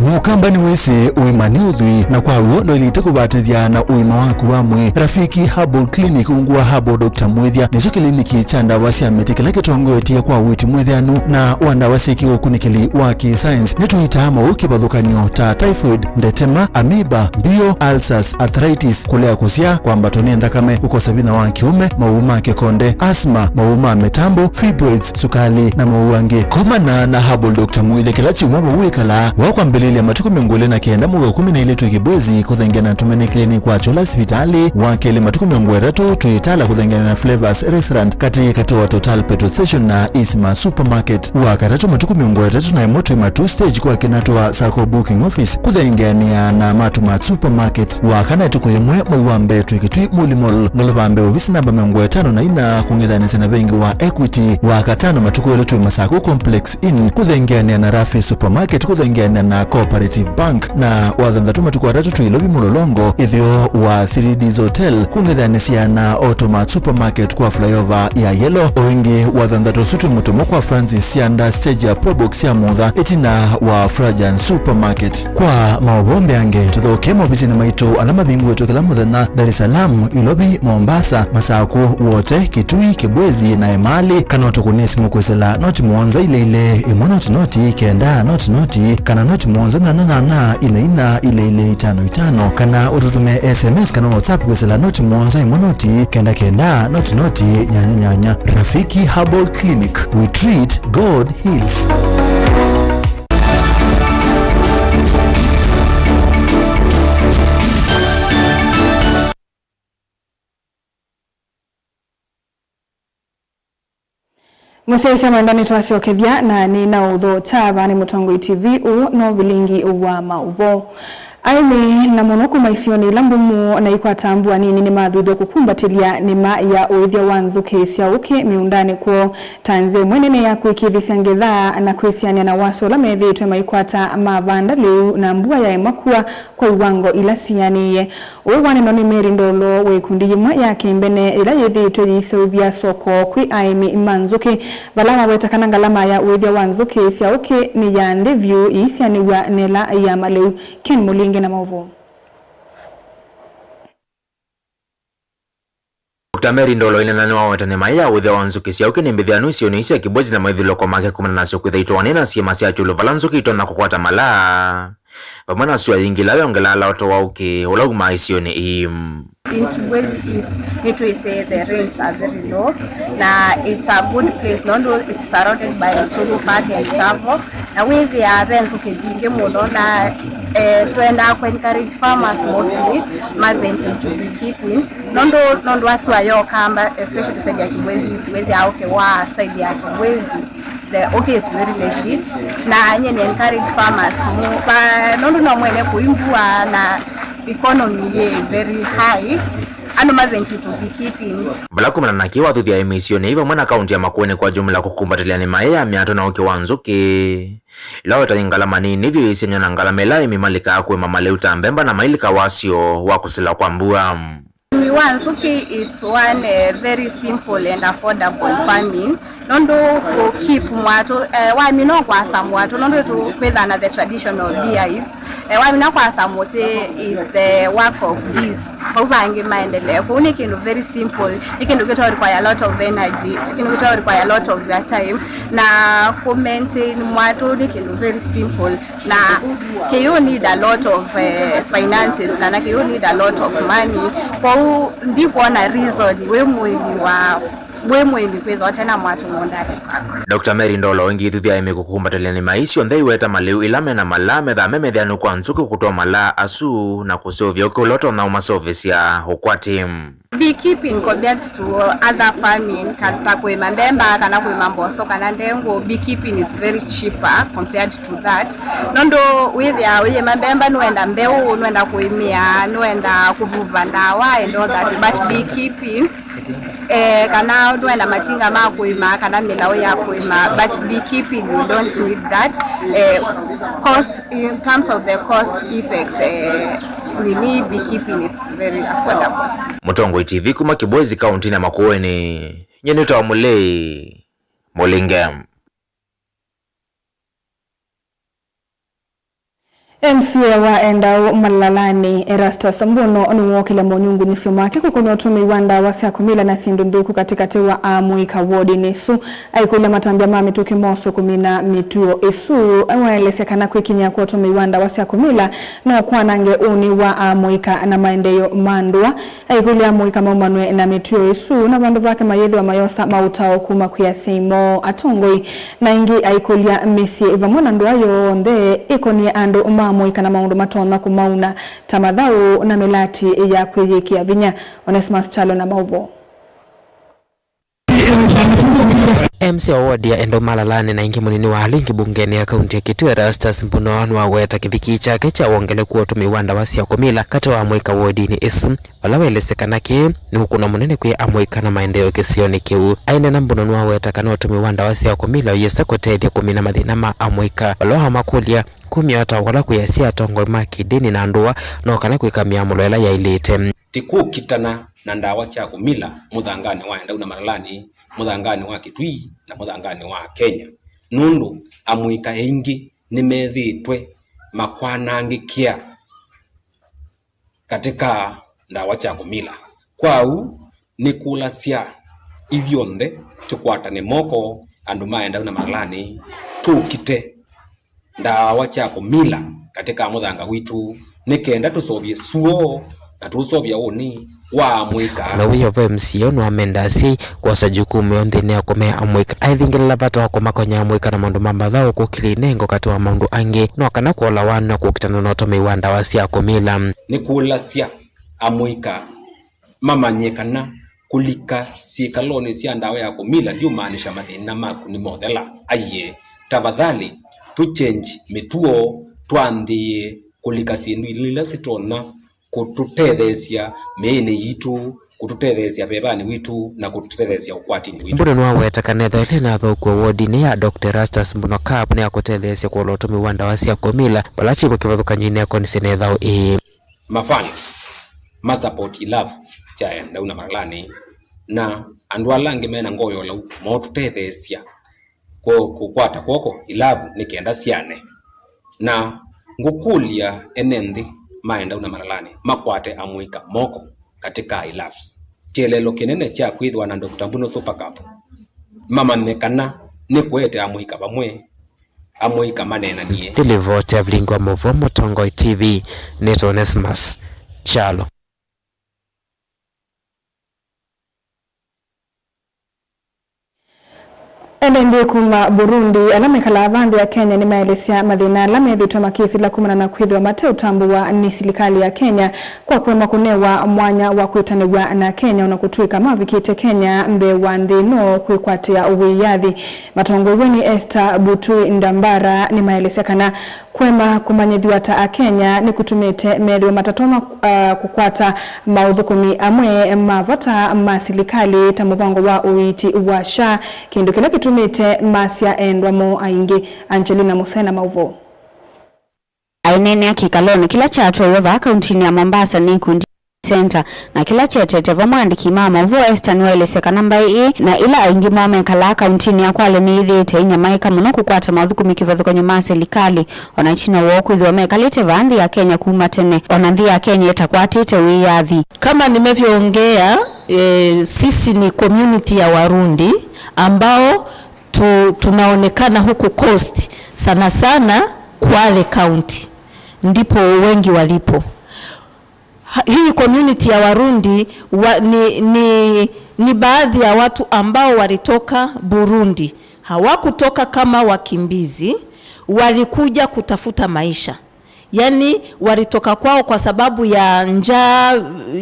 Mũkamba nĩwĩsĩ ũima nĩ ũthwii, na kwa w'o ndwaĩlĩte kũvatĩthya na ũima waku wa mwĩĩ. Rafiki Herbal Clinic, ungu wa Herbal Doctor Mwĩthya, nĩkyo kĩliniki kya ndawa sya mĩtĩ kĩla kĩtongoetye kwa ũiiti mwĩthĩanu na wa ndawa syĩ kĩũkunĩkĩli wa kĩ-science. Nĩtũitaa maũũ kĩvathũkany'o ta typhoid, ndetema, amoeba, mbio, ulcers, arthritis, kũlea kũsyaa, kwambatwa nĩ nthakame, kũkosa vinya wa kĩũme, maũũ ma kĩkonde, asthma, maũũ ma mĩtambo, fibroids, sukali, na maũũ angĩ. Komana na Herbal Doctor Mwĩthya kĩla kyumwa vau wĩkalaa, wa kwambĩlĩlya matukũ mĩongo ĩlĩ na kenda mwei wa ĩkũmi na ilĩ twĩ Kĩbwezi, kũthengeana na Tũmene Clinic kwa Chola sivitalĩ, wa kelĩ matukũ mĩongo ĩtatũ twĩ Tala, kũthengeana na Flavors Restaurant, katĩ katĩ wa Total Petrol Station na Isma Supermarket, wa katatũ matukũ mĩongo ĩtatũ na ĩmwe twĩ Matuu Stage kwa Kinatwa Sacco Booking Office, kũthengeanĩa na Matumat Supermarket. Wa kana ĩtukũ yĩmwe mwei wa mbee twĩ Kĩtui Muli Mall, ngolova mbee ovisi namba mĩongo ĩtano na ina, kũng'ethanĩsya na vengi wa Equity. Wa katano matukũ elĩ twĩ Masako Complex Inn, kũthengeanĩa na Rafi Supermarket, kũthengeanĩa na Cooperative Bank, na wa thanthatũ matukũ atatũ twĩ Ilovi Mũlolongo, ĩtheo wa Three Ds Hotel, kũng'ethanĩsya na Automat Supermarket kwa flyover ya Yellow. O ĩngĩ, wa thanthatũ ũsu twĩ Mũtomo kwa Francis Sianda, stage ya Probox ya Mutha, ĩtina wa Frajan Supermarket. Kwa maũvoo mbeange, tũthokee maovisinĩ maitũ ala mavingũĩtwe kĩla mũthenya, Dar es Salaam, Ilovi, Mombasa, Masakũ, Wote, Kitui, Kibwezi, na Emali, kana ũtũkũnĩe simũ kwĩsĩla noti mũonza ilĩ ilĩ, ĩmwe noti noti, kenda noti noti, kana noti mũonza nyanya nyanya, ina ina, ilĩ ilĩ, itano itano, kana ũtũtũmĩe S M S kana WhatsApp kwĩsĩla noti mũonza ĩmwe noti, kenda kenda, noti noti, nyanya nyanya. Rafiki Herbal Clinic, we treat, God heals. Mũsyaĩĩsya mwendwa, nĩtwasyokethya na nĩ na ũthokya vaa nĩ Mũtongoi T V. Ũũ no vilingi wa maũvoo. Aĩmi, na mũno kuma isionĩ ila mbumu na ikwata mbua nini, nĩmathuthw'a kũkumbatĩlya nĩma ya ũĩthya wa nzũkĩ sya ũkĩ mĩũndanĩ kwoo ta nzĩa ĩmwe nene ya kwĩkĩĩthĩsya ngetha na kwĩsianĩa na wasya ũla methĩĩtwe maikwata mavanda lĩu na mbua yaema kua kwa iwango ila sianĩie. Ũu wanenwa nĩ Mary Ndolo wa ĩkundi yĩmwe ya kĩmbene yĩla yĩthĩĩtwe yĩiseũvya soko kwĩ aĩmi ma nzũkĩ, vala maweta kana ngalama ya ũĩthya wa nzũkĩ sya ũkĩ nĩ ya nthĩ vyũ ĩisianĩw'a na ĩla ya malĩu. Ken Mũlinge na maũvoo. Doctor Mary Ndolo ĩnena nĩwaweta nĩma ya ũĩthya wa nzũkĩ sya ũkĩ nĩ mbĩthĩanu isionĩ sya Kibwezi na maithyũlũko make kumana nasyo kwĩtha itwaanĩe na syĩma sya kyũlũ vala nzũkĩ itonya kũkwata malaa. Vamwe na sua yĩngĩ ĩla yongelaa laoto wa ũkĩ ũla umaa isionĩ ii. In Kibwezi East, nĩtwĩsĩ the rains are very low, na it's a good place, nũndũ it's surrounded by Ntulu Park and Tsavo, na wĩthĩaa ve nzũkĩ mbingĩ mũno, na Eh, twendaa kũ encourage farmers mostly ma venture into beekeeping. Nũndũ, nũndũ wa sua ya Ũkamba, especially side ya Kibwezi East, wĩthĩaa ũkĩ wa side ya Kibwezi, the ũkĩ is very legit. Na nyie nĩ encourage farmers mu, ba, nũndũ no mwene kũi mbua na economy yĩ very high, andũ ma venture into beekeeping. Vala kumana na kĩĩ wathuthya aĩmi isionĩ ii vamwe na kaunti ya Makueni kwa jumla kũkumbatĩlya nĩma ĩĩ ya mĩatũ na ũkĩ wa nzũkĩ, ĩla weta nĩ ngalama nini vyũ ĩisengywa na ngalama ĩla aĩmi malikaa kũĩma malĩu ta mbemba na mailika wasyo wa kũsila kwa mbua. Ũĩmi wa nzũkĩ, it's one, eh, very simple and affordable farming. Nũndũ kũ keep mwatũ, eh, wamina kwasa mwatũ, nũndũ tũ kwĩthana the traditional beehives. Eh, wamina kwasa mũtĩ, it's the work of bees. Vau vangĩ maendelee. Kũu nĩ kĩndũ very simple. Nĩ kĩndũ kĩto require a lot of energy. Ti kĩndũ kĩto require a lot of your time. Na kũ maintain mwatũ nĩ kĩndũ very simple. Na kĩu need a lot of, eh, finances, kana kĩu need a lot of money. Kwoou ndikwona reason wĩ mũĩmi wa, wĩ mũĩmi kwĩthwa ũte na mwatũ mũũndanĩ waku. Doctor Mary Ndolo, ĩngĩ ithuthya aĩmi kũkumbatĩlya nĩma ii syonthe iweta malĩu ila mena malaa methaa me mĩthyanũ kwa nzũkĩ kũtwaa malaa asu na kũseũvya ũkĩ ũla ũtonya ũmaseũvĩsya ũkwati. Beekeeping compared to other farming, ka-, ta kũĩma mbemba, kana kũĩma mboso, kana ndengũ, beekeeping is very cheaper compared to that. Nũndũ wĩthĩaa ũyĩma mbemba, nũenda mbeũ, nũenda kũĩmĩa, nũenda kũvuva ndawa and all that, but beekeeping, eh, kana nũenda matinga ma kũĩma, kana mĩlaũ ya kũĩma, but beekeeping, you don't need that. Eh, cost In terms of the cost effect, eh, nini, beekeeping, it's very affordable. Mũtongoi T V kuma Kibwezi, kaunti ya Makueni, nyie nĩtawa Mũlei Mũlinge. M C A wa Endau Malalalani, Erastus Mbuno, nĩwookĩlya monyungunyĩsyo make kũkonya ũtũmĩi wa ndawa sya kũmila na syĩndũ nthũku katĩkatĩ wa amũika wodinĩ ĩsu. Aikũlya matambya ma mĩtũkĩ moswe kũmina mĩtuo ĩsu, awaelesya kana kwĩkinyĩa kwa ũtũmĩi wa ndawa sya kũmila no kwanange ũnĩ wa amũika na maendeeo ma ndũa. Aikũlya amũika maumanw'e na mĩtuo ĩsu, na vandũ vake mayĩthĩwa mayosa maũtao kuma kwĩ asyai moo atongoi. Na ĩngĩ aikũlya mĩsyĩ vamwe na ndũa yonthe ĩkonie andũ ma amũika na maũndũ matonya kũmauna ta mathaũ na mĩlati ya kwĩyĩkĩa vinya. Onesmus Kyalo na maũvoo. M C A wa wodi ya Endau Malalalani na ĩngĩ mũnini wa alingi mbungenĩ ya kaunti ya Kitui, Erastus Mbuno, nĩwaweta kĩthiki kyake kya wongeleku wa ũtũmĩi wa ndawa sya kũmila katĩ wa amũika wodinĩ ĩsu, vala waelesya kana kĩĩ nĩ ũkũno mũnene kwĩ amũika na maendeeo kĩsionĩ kĩu. Aineena, Mbuno nĩwaweta kana ũtũmĩi wa ndawa sya kũmila ũyĩsa kũtethya kũmina mathĩna ma amũika, vala wamakũlya kumya ũtao ũla kwĩ asyai, atongoi ma kĩndĩni na ndũa no kana kwĩka mĩamũlo ĩla yaĩlĩte. Ti kũkitana na ndawa sya kũmila mũthanganĩ wa Endau na Malalalani, mũthanganĩ wa Kitui, na mũthanganĩ wa Kenya, nũndũ amũika aingĩ nĩmethĩĩtwe makwanangĩkĩa katĩ ka ndawa sya kũmila. Kwoou nĩkũlasya ithyonthe tũkwatane moko, andũ ma Endau na Malalalani, tũkite ndawa sya kũmila katĩ ka mũthanga witũ, nĩ kenda tũseũvye suo na tũũseũvya ũnĩ wa amũika. Na wĩyova M C A nĩwamenda asyai kwosa jukumu yoo nthĩnĩ ya kũmea amũika. Aithingĩlĩla vata wa kũmakonya amũika na maũndũ ma mathaũ, kũkĩlya inengo katĩ wa maũndũ angĩ, no kana kũolawa na kũkitana na ũtũmĩi wa ndawa sya kũmila. Nĩkũlasya amũika mamanye kana kũlika syĩkalonĩ sya ndawa ya kũmila ndiũmaanisha mathĩna maku nĩmothela. Aiee, tafadhali tũ change mĩtuo, twambĩĩe kũlika syĩndũ ila sitonya kũtũtetheesya mĩĩnĩ yitũ, kũtũtetheesya vevanĩ witũ, na kũtũtetheesya ũkwatinĩ witũ. Mbuno nĩwaweta kana ethĩwa ĩla ĩna athũku wodinĩ ya Doctor Erastus Mbuno Cup nĩ ya kũtetheesya kũola ũtũmĩi wa ndawa sya kũmila, vala kyĩvo kĩvathũkany'o ineko nĩ syĩna ĩthaũ ĩĩ. Mafans ma support ilove sya Endau na Malalalani, na andũ ala angĩ mena ngoo ya ũlau mootũtetheesya kũ-, kũkwata kw'oko ilove nĩ kenda syane. Na ngũkũlya ene nthĩ ma Endau na Malalalani makwate amũika moko katĩ ka iloves. Kĩeleelo kĩnene kya kwĩthĩwa na Doctor Mbuno Super Cup, mamanye kana nĩkũete amũika vamwe. Amũika maneenanie. Ndilivoti ya vilingi wa maũvoo Mũtongoi T V, nĩtawa Onesmus Kyalo. Ene nthĩ kuma Burundi ala mekalaa vaa nthĩ ya Kenya nĩmaelesya mathĩna ala methĩĩtwe makĩsĩla kumana na kwĩthĩwa mateũtambũwa nĩ silikalĩ ya Kenya kwa kũema kũnewa mwanya wa kwĩtanĩw'a na Kenya, ona kũtw'ĩka mavikĩte Kenya mbee wa nthĩ ĩno kwĩkwatĩa wĩyathi. Matongoew'e nĩ Esther Butui Ndambara nĩmaelesya kana kũema kũmanyĩthw'a ta Akenya nĩkũtumĩte methĩwe matatonya, ah, kũkwata maũthũkũmi amwe ma vata ma silikalĩ ta mũvango wa ũiiti wa SHA, kĩndũ kĩla kĩtumĩte masya endwa moo aingĩ. Angelina Musena maũvoo. Aineenea kĩkalonĩ kĩla kyatwaiwe vaa kauntinĩ ya Mombasa nĩ ikundi Center, na kĩla kyetete vo mwandĩki ma maũvoo Esther nĩwaelesya kana mbaĩ ĩĩ na ila aingĩ moo mekalaa kauntinĩ ya Kwale nĩyĩthĩĩte ĩnyamaĩka mũno kũkwata maũthũkũmi kĩvathũkany'o ma silikalĩ, ona ĩtina woo kwĩthĩwa mekalĩte vaa nthĩ ya Kenya kuma tene, ona nthĩ ya Kenya ĩtakwatĩte wĩyathi. Kama nimevyoongea, eh, sisi ni community ya Warundi ambao tu, tunaonekana huku coast, sana sana Kwale County, ndipo wengi walipo. Ha, hii community ya Warundi wa, ni, ni, ni baadhi ya watu ambao walitoka Burundi. Hawakutoka kama wakimbizi, walikuja kutafuta maisha. Yani, walitoka kwao kwa sababu ya njaa,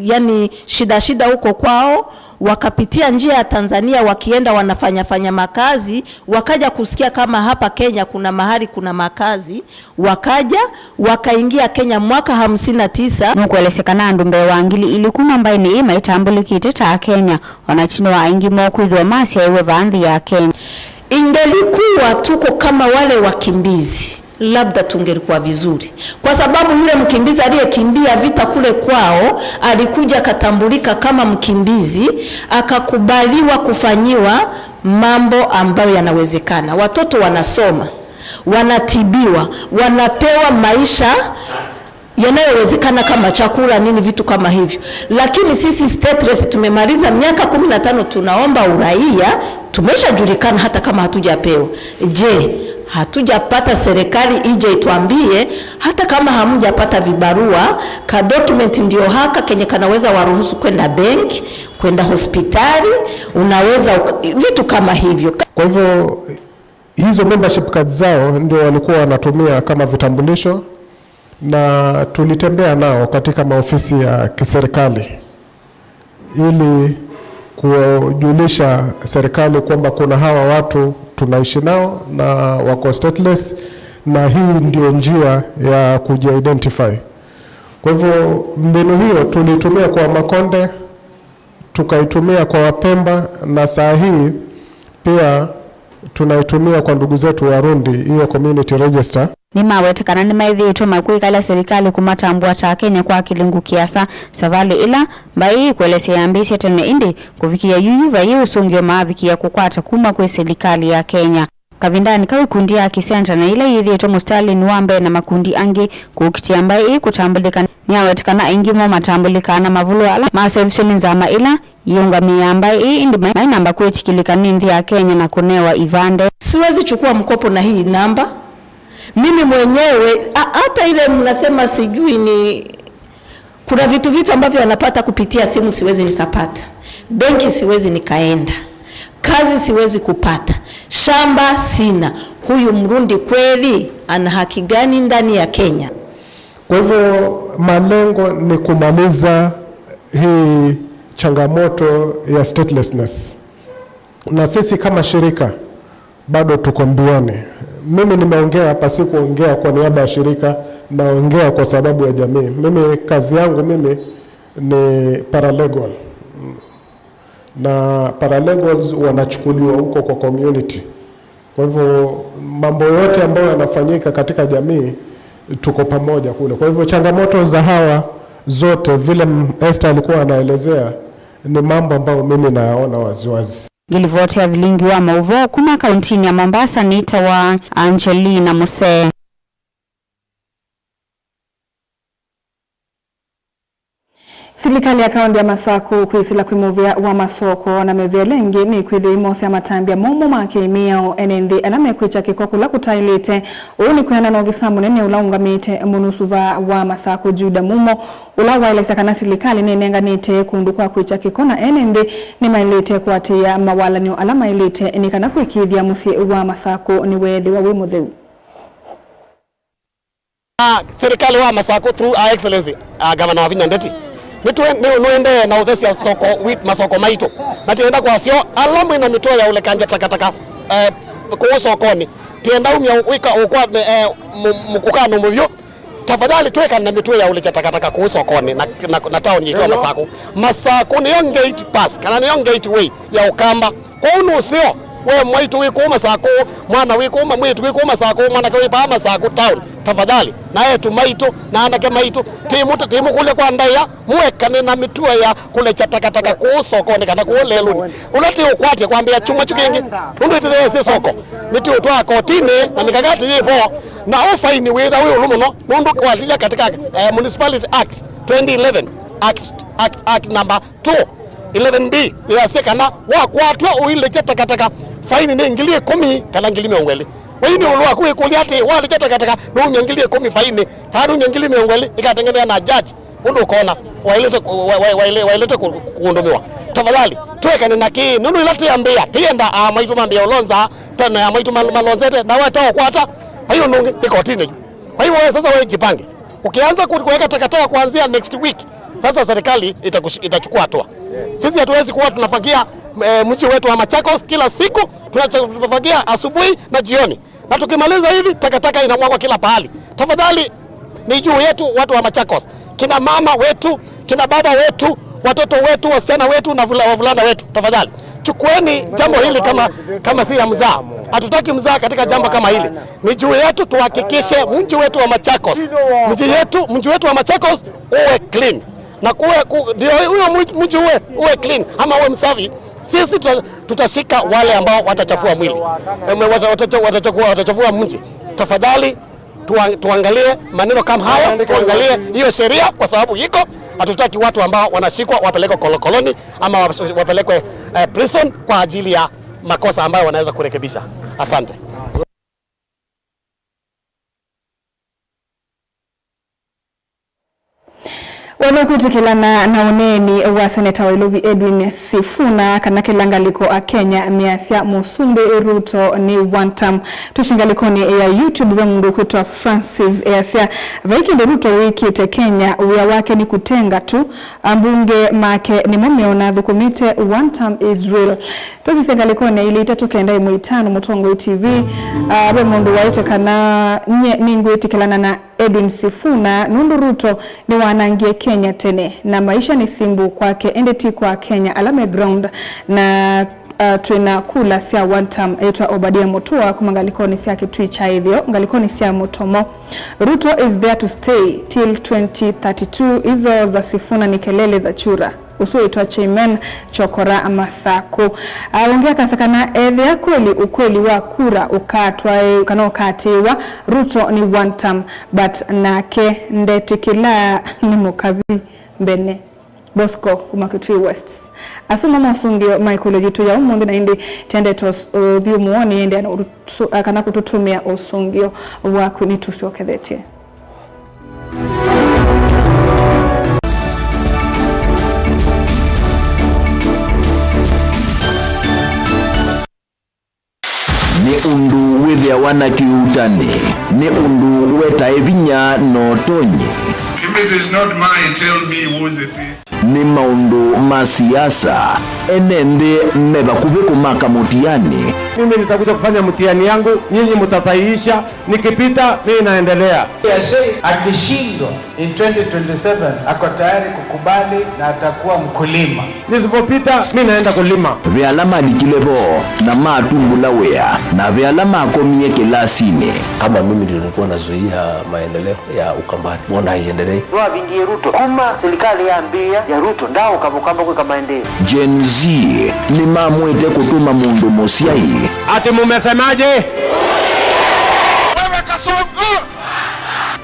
yani, shida shida huko kwao, wakapitia njia ya Tanzania wakienda wanafanya fanya makazi, wakaja kusikia kama hapa Kenya kuna mahali kuna makazi, wakaja, wakaingia Kenya mwaka hamsini na tisa. Nũkũelesya kana andũ mbee wa ngili ilĩ kuma mbaĩnĩ ĩĩ maitambũlĩkĩte ta Akenya, ona ĩtina wa aingĩ moo kwĩthĩwa masyaĩwe vaa nthĩ ya Kenya. Ingelikuwa tuko kama wale wakimbizi, labda tungelikuwa vizuri, kwa sababu yule mkimbizi aliyekimbia vita kule kwao alikuja akatambulika kama mkimbizi, akakubaliwa kufanyiwa mambo ambayo yanawezekana. Watoto wanasoma, wanatibiwa, wanapewa maisha yanayowezekana kama chakula, nini, vitu kama hivyo. Lakini sisi stateless tumemaliza miaka kumi na tano tunaomba uraia, tumeshajulikana hata kama hatujapewa. Je, hatujapata serikali ije ituambie hata kama hamjapata vibarua, ka document ndio haka kenye kanaweza waruhusu kwenda bank, kwenda hospitali, unaweza uka-, vitu kama hivyo. Kwa hivyo, hizo membership cards zao ndio walikuwa wanatumia kama vitambulisho, na tulitembea nao katika maofisi ya kiserikali ili kujulisha serikali kwamba kuna hawa watu tunaishi nao na wako stateless, na hii ndio njia ya kujiidentify. Kwa hivyo, mbinu hiyo tulitumia kwa Makonde, tukaitumia kwa Wapemba, na saa hii pia tunaitumia kwa ndugu zetu Warundi, hiyo community register. Nĩmawete kana nĩmaĩthĩĩtwe makwĩkalya silikalĩ kũmatambũa ta Akenya kwa kĩlungu kĩasa, savalĩ ĩla mbaĩ ĩĩ kũelesya yambĩĩsye tene, ĩndĩ kũvikĩĩa yuyu vaiĩ ũsũngĩo maavikĩĩa kũkwata kuma kwĩ silikalĩ ya Kenya. Kavindanĩ kau, ikundi ya Kisenta na ila yĩthĩĩtwe mũsitalĩnĩ wa mbee na makundi angĩ kũkitĩa mbaĩ ĩĩ kũtambũlĩka, nĩyaweta kana aingĩ moo matambũlĩkaa na mavũlwa ala maseũvisye nĩ nzama ĩla yĩũngamĩaa mbaĩ ĩĩ, ĩndĩ mai-, mainamba kwĩtĩkĩlĩka nĩ nthĩ ya Kenya na kũnewa ivande. Siwezi chukua mkopo na hii namba. Mimi mwenyewe, a-, hata ile mnasema sijui ni Kuna vitu, vitu ambavyo wanapata kupitia simu siwezi nikapata. Benki siwezi nikaenda. Kazi siwezi kupata. Shamba sina. Huyu Mrundi kweli ana haki gani ndani ya Kenya? Kwa hivyo, malengo ni kumaliza hii changamoto ya statelessness. Na sisi kama shirika, bado tuko mbioni. Mimi nimeongea hapa, si kuongea kwa niaba ya shirika, naongea kwa sababu ya jamii. Mimi, kazi yangu mimi ni paralegal. Na paralegals wanachukuliwa huko kwa community. Kwa hivyo, mambo yote ambayo yanafanyika katika jamii, tuko pamoja kule. Kwa hivyo, changamoto za hawa zote, vile m-, Esther alikuwa anaelezea, ni mambo ambayo mimi nayaona waziwazi. Ngilivoti ya vilingi wa mauvoo kuma kauntinĩ ya Mombasa nĩtawa Angelina Musee. Silikalĩ ya kaũntĩ ya Masakũ kwĩsĩla kwĩ mũvĩa wa masoko na mĩvĩa ĩla ĩngĩ nĩkwĩthĩwa ĩmosea matambya momũ ma kĩ-mĩao ene nthĩ ala mekwĩkya kĩko kũla kũtaĩlĩte. Ũu nĩ kwĩanana na ovisa mũnene ũla ũngamĩte mũnusuvaa wa Masakũ, Juda Mumo, ũla waelesya kana silikalĩ nĩnenganĩte kũndũ kwa kwĩkya kĩko na ene nthĩ nĩmaĩlĩte kũatĩĩa mawalany'o ala maĩlĩte nĩ kana kũĩkĩĩthya mũsyĩ wa Masakũ nĩweethĩwa wĩ mũtheu. Ah, serikali wa Masakũ through Her Excellency, ah, Gavana Wavinya Ndeti, nĩtwe-, nĩ-, nũendee na ũthesya soko, wi-, masoko maitũ. Na tienda kwasyo, ala mwĩ na mĩtuo ya ũlekangya takataka, eh, kũũ sokoni, tienda umya wĩka ũkwa, eh, mu-, mu-, ũkano mũvyũ. Tafadhali twĩkane na mĩtuo ya ũlekya takataka kũũ sokoni na, na, na taoni yitũ ya Masakũ. Masakũ nĩyo gate pass, kana nĩyo gateway ya Ũkamba. Kwoou nũseo, we mwaitũ wĩ kũũ Masakũ, mwana wĩ kũũ, ma-, mwĩĩtu wĩ kũũ Masakũ, mwanake wĩ paa Masakũ town, tafadhali, na eĩtu maitũ, na anake maitũ, tĩmũ-, tĩmũkũlya kwa ndaĩa, mũekane na mĩtuo ya kũlekya takataka kũũ sokoni kana kũũ lelũnĩ. Ũla tĩũkwatya kwambĩĩa kyumwa kyu kĩngĩ, nũndũ ĩtĩtheesye soko, nĩtĩũtwaa kotinĩ na mĩkakati yĩ vo, na ũfaini wĩtha wĩ ũlũ mũno, nũndũ walilya katika, eh, Municipality Act twenty eleven, Act, Act, Act number two eleven B yĩasya kana wakwatwa ũilekya takataka, faini nĩ ngili ĩkũmi kana ngili mĩongo ĩlĩ. Ũu nĩ ũlũ waku wĩkũlya atĩ, walekya takataka, nũumya ngili ĩkũmi faini, kana nũumya ngili mĩongo ĩlĩ, ĩkatengenea na judge, ũndũ ũkona waĩlĩte kũ-, wa-, wa-, waĩlĩ-, waĩlĩte kũ-, kũndũmĩwa. Tafadhali, twĩkane na kĩĩ, nũndũ ĩla tĩambĩĩa, tĩenda aa maitũ mambĩĩa ũlonza, tena ya maitũ mal-, malonzete, na weta ũkwata, vai ũndũ ũngĩ, nĩ kotinĩ yu. Kwa hivyo wewe sasa, wewe jipange. Ukianza ku-, kuweka takataka kuanzia next week, sasa serikali itakush-, itachukua hatua. Sisi hatuwezi kuwa tunafagia, eh, mji wetu wa Machakos kila siku, tunafagia asubuhi na jioni. Na tukimaliza hivi, takataka inamwagwa kila pahali. Tafadhali, ni juu yetu watu wa Machakos. Kina mama wetu, kina baba wetu, watoto wetu, wasichana wetu na vula-, wavulana wetu, tafadhali chukueni jambo hili kama, kama si ya mzaa. Hatutaki mzaa katika jambo kama hili. Ni juu yetu tuhakikishe mji wetu wa Machakos, mji yetu, mji wetu wa Machakos uwe clean. Na kuwe, ku-, ndio huyo mji, mji uwe, uwe clean ama uwe msafi. Sisi tuta-, tutashika wale ambao watachafua mwili. Em, wata-, watacha-, watacha-, watachafua mji. Tafadhali, Tuang-, tuangalie maneno kama hayo, tuangalie hiyo sheria kwa sababu iko. Hatutaki watu ambao wanashikwa wapelekwe kolokoloni ama wa-, wapelekwe, eh, prison kwa ajili ya makosa ambayo wanaweza kurekebisha. Asante. Watho kwĩtĩkĩlana na ũneeni wa seneta wa Ilovi Edwin Sifuna kana kĩla ngalĩko Akenya measya Mũsumbĩ Ruto nĩ one term. Twĩsĩ ngalĩkonĩ ya YouTube ve mũndũ ũkwĩtwa Francis easya, vai kĩndũ Ruto wĩkĩte Kenya, wĩa wake nĩ kũtenga tu, ambunge make nĩmo meona athũkũmĩte one term Israel. Twĩsisye ngalĩkonĩ ya ilĩ itatũ kenda ĩmwe itano Mũtongoi T V, ah, ve mũndũ waĩte kana nyie nĩngwĩtĩkĩlana na Edwin Sifuna nũndũ Ruto nĩwanangie Kenya tene, na maisha nĩ simple kwake, ĩndĩ ti kwa Kenya ala me ground. Na, uh, twĩ na kula sya one term, etwa Obadia Mutua kuma ngalĩkonĩ sya Kitui kya Ĩtheo, ngalĩkonĩ sya Mũtomo. Ruto is there to stay till twenty thirty-two. Hizo za Sifuna ni kelele za chura. Ũsu wĩtwa Chairman Chokora Masakũ. Ah, ũngĩ akasya kana ethĩa kweli ukweli wa kura ũkatwaĩ-, kana ũkatĩĩwa, Ruto nĩ one term, but nake ndetĩkĩlaa nĩ mũkavi mbene. Bosco kuma Kitui West. Asu nĩmo mosũngĩo ma ĩkũlyo yitũ ya ũmũnthĩ, na ĩndĩ tendete ũthyũmũonĩ ĩndĩ ana ũtũ-, kana kũtũtũmĩa ũsũngĩo waku nĩtũsyokethetye. Nĩ ũndũ wĩthĩawa na kĩuutani, nĩ ũndũ wetae vinya na ũtonyi. If it is not mine, tell me whose it is. Nĩ maũndũ ma siasa, ene nthĩ me vakuvĩ kũmaka mũtiani. Mimi nitakuja kufanya mtihani yangu, nyinyi mtasahihisha. Nikipita, mimi naendelea. Yashe akishindwa in twenty twenty-seven, ako tayari kukubali na atakuwa mkulima. Nisipopita, mimi naenda kulima. Ve ala malikile vo na matumbũla wĩa, na ve ala makomie kĩlasinĩ. Kama mimi ndio nilikuwa nazuia maendeleo ya Ukambani, mbona haiendelei? Nĩwavingie Ruto. Kuma silikalĩ yambĩĩa ya Ruto, ndaũka Mũkamba kwĩka maendeeo. Gen Z nĩmamwĩte kũtũma mũndũ mũsyai. Ati mumesemaje? Wewe Kasongo!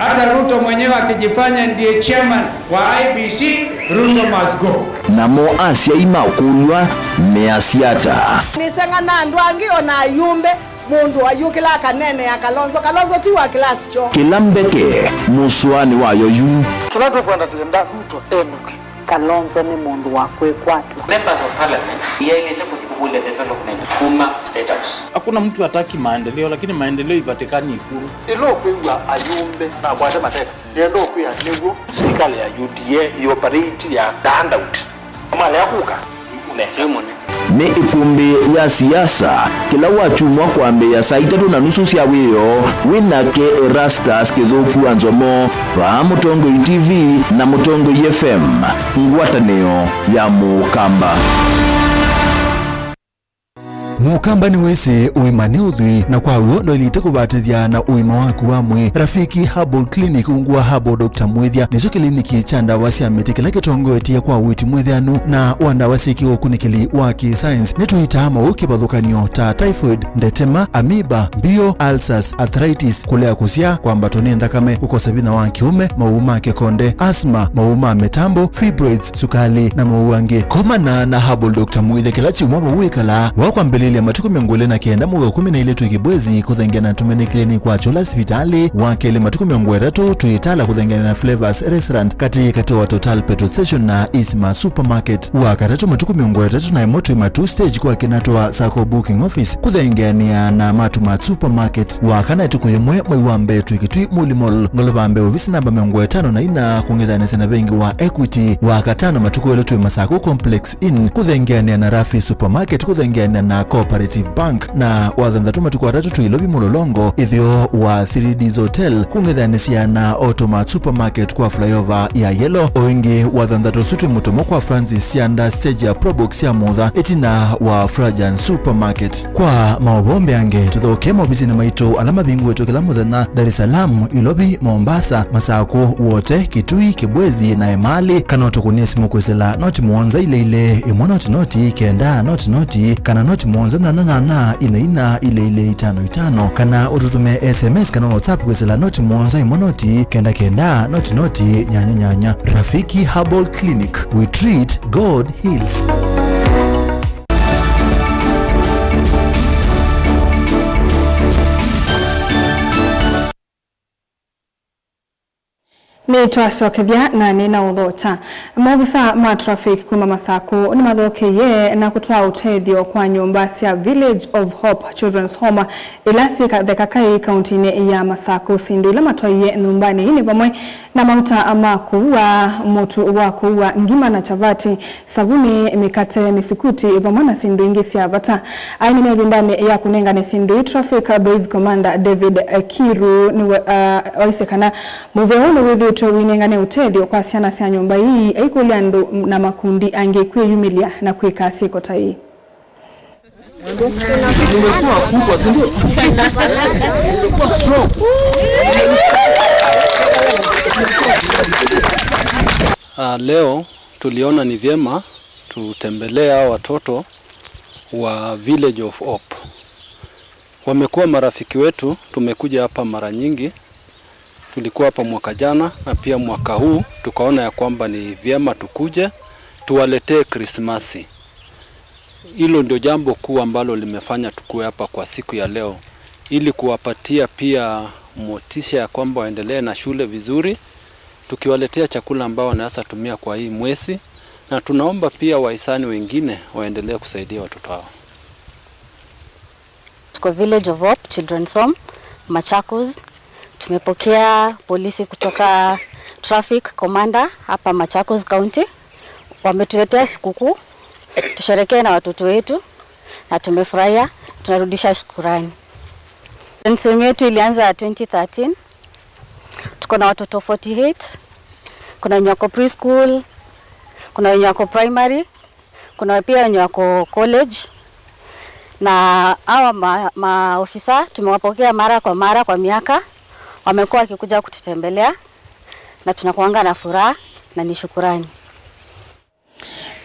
Hata Ruto mwenyewe akijifanya ndiye chairman wa I E B C, Ruto must go. Namo asyai makũlw'a measya ata? Nĩseng'a na andũ angĩ, o na ayumbe, mũndũ ayũkĩla akaneenea Kalonzo. Kalonzo ti wa class kyoo. Kĩla mbeke mũsũanĩ wayo yu. Kĩla tũkwenda, twenda Ruto enũke. Kalonzo nĩ mũndũ wa kwĩkwatw'a. Members of Parliament yaĩlĩte kũthi kũkũlya development kuma State House. Hakuna mtu hataki maendeleo, lakini maendeleo ipatikani Ikulu. Ĩla ũkwĩw'a ayumbe nakwate mateka, nĩenda ũkwĩa nĩw'o. Serikali ya U D A ĩoperate ya the handout. Malea kũka, nĩkũmekea mũno. Nĩ ĩkumbĩ ya siasa, kĩla wakyumwa kwambĩĩa saa itatũ na nusu sya wĩoo, wĩ nake Erastus Kĩthũku wa Nzomo, vaa Mũtongoi T V na Mũtongoi F M, ngwatanĩo ya Mũkamba. Mũkamba nĩwĩsĩ ũima nĩ ũthwii, na kwa w'o ndwaĩlĩte kũvatĩthya na ũima waku wa mwĩĩ. Rafiki Herbal Clinic ungu wa Herbal Doctor Mwĩthya nĩkyo kĩliniki kya ndawa sya mĩtĩ kĩla kĩtongoetye kwa ũiiti mwĩthĩanu na wa ndawa syĩ kĩũkunĩkĩli wa kĩ-science. Nĩtũitaa maũũ kĩvathũkany'o ta typhoid, ndetema, amoeba, mbio, ulcers, arthritis, kũlea kũsyaa, kwambatwa nĩ nthakame, kũkosa vinya wa kĩũme, maũũ ma kĩkonde, asthma, maũũ ma mĩtambo, fibroids, sukali, na maũũ angĩ. Komana na Herbal Doctor Mwĩthya kĩla kyumwa vau wĩkalaa, wa kwambĩlĩlya matukũ mĩongo ĩlĩ na kenda mwei wa ĩkũmi na ilĩ twĩ Kĩbwezi, kũthengeana na Tumaini Clinic wa Kyũla sivitalĩ, wa kelĩ matukũ mĩongo ĩtatũ twĩ Tala, kũthengeana na Flavors Restaurant, katĩ katĩ wa Total Petrol Station na Isma Supermarket. Wa katatũ matukũ mĩongo ĩtatũ na ĩmwe twĩ Matuu Stage kwa kĩnatwa Sacco Booking Office, kũthengeanĩa na Matumat Supermarket. Wa kana ĩtukũ yĩmwe mwei wa mbee twĩ Kitui Muli Mall, ngolova mbee ovisi namba mĩongo ĩtano na ina, kũng'ethanĩsya na vengi wa Equity. Wa katano matukũ elĩ twĩ Masakũ Complex Inn, kũthengeanĩa na Rafi Supermarket, kũthengeanĩa na Cooperative Bank. Na wa thanthatũ matukũ atatũ twĩ Ilovi Mũlolongo, ĩtheo wa Three Ds Hotel, kũng'ethanĩsya na Automat Supermarket kwa flyover ya Yellow. O ĩngĩ wa thanthatũ ũsu twĩ Mũtomo kwa Francis Sianda, stage ya Probox ya Mutha, ĩtina wa Frajan Supermarket. Kwa maũvoo mbeange, tũthokee maovisinĩ maitũ ala mavingũĩtwe kĩla mũthenya, Dar es Salaam, Ilovi, Mombasa, Masakũ, Wote, Kitui, Kibwezi na Emali, kana ũtũkũnĩe simũ kwĩsĩla noti mũonza ilĩ ilĩ ĩmwe noti noti kenda noti noti, kana noti mũonza nyanya nyanya ina ina ilĩ ilĩ itano itano, kana ũtũtũmĩe S M S kana WhatsApp kwĩsĩla noti mũonza ĩmwe noti kenda kenda noti noti nyanya nyanya. Rafiki Herbal Clinic, we treat, God heals. Nĩtwasokethya na nĩnaũthokya. Maovisaa ma traffic kuma Masakũ nĩmathokĩie na kũtwaa ũtethyo kwa nyũmba sya Village of Hope Children's Home ila syĩ Katheka Kaĩ kauntinĩ ya Masakũ. Syĩndũ ila matwaie nyũmbanĩ ii nĩ vamwe na mauta ma kũua, mũtu wa kũua ngima na chavati, savuni, mĩkate, mĩsukuti, vamwe na syĩndũ ingĩ sya vata. Aĩ nĩ mevindanĩ ya kũnengane syĩndũ ii, Traffic Base Commander David Kiru nĩwe, ah, waisye kana mũvea ũũ nĩwĩthĩĩtwe ũinengane ũtethyo kwa syana sya nyũmba ii, aikũlya andũ na makundi angĩ kwĩyumĩlya na kwĩka syĩko ta ii. Nimekuwa kubwa, si ndio? Nimekuwa strong. Ah, leo tuliona ni vyema tutembelee hawa watoto wa Village of Hope. Wamekuwa marafiki wetu, tumekuja hapa mara nyingi. Tulikuwa hapa mwaka jana na pia mwaka huu tukaona ya kwamba ni vyema tukuje tuwaletee Krismasi. Hilo ndio jambo kuu ambalo limefanya tukue hapa kwa siku ya leo, ili kuwapatia pia motisha ya kwamba waendelee na shule vizuri, tukiwaletea chakula ambao wanaweza tumia kwa hii mwezi, na tunaomba pia wahisani wengine waendelee kusaidia watoto hao. Tuko Village of Hope Children's Home, Machakos. Tumepokea polisi kutoka Traffic Commander hapa Machakos County. Wametuletea sikukuu, tusherekee na watoto wetu na tumefurahia, tunarudisha shukurani. Children's Home yetu ilianza twenty thirteen. Tuko na watoto forty-eight. Kuna wenye wako preschool, kuna wenye wako primary, kuna pia wenye wako college. Na hawa ma-, maofisa tumewapokea mara kwa mara kwa miaka, wamekuwa wakikuja kututembelea na tunakuanga na furaha na ni shukurani.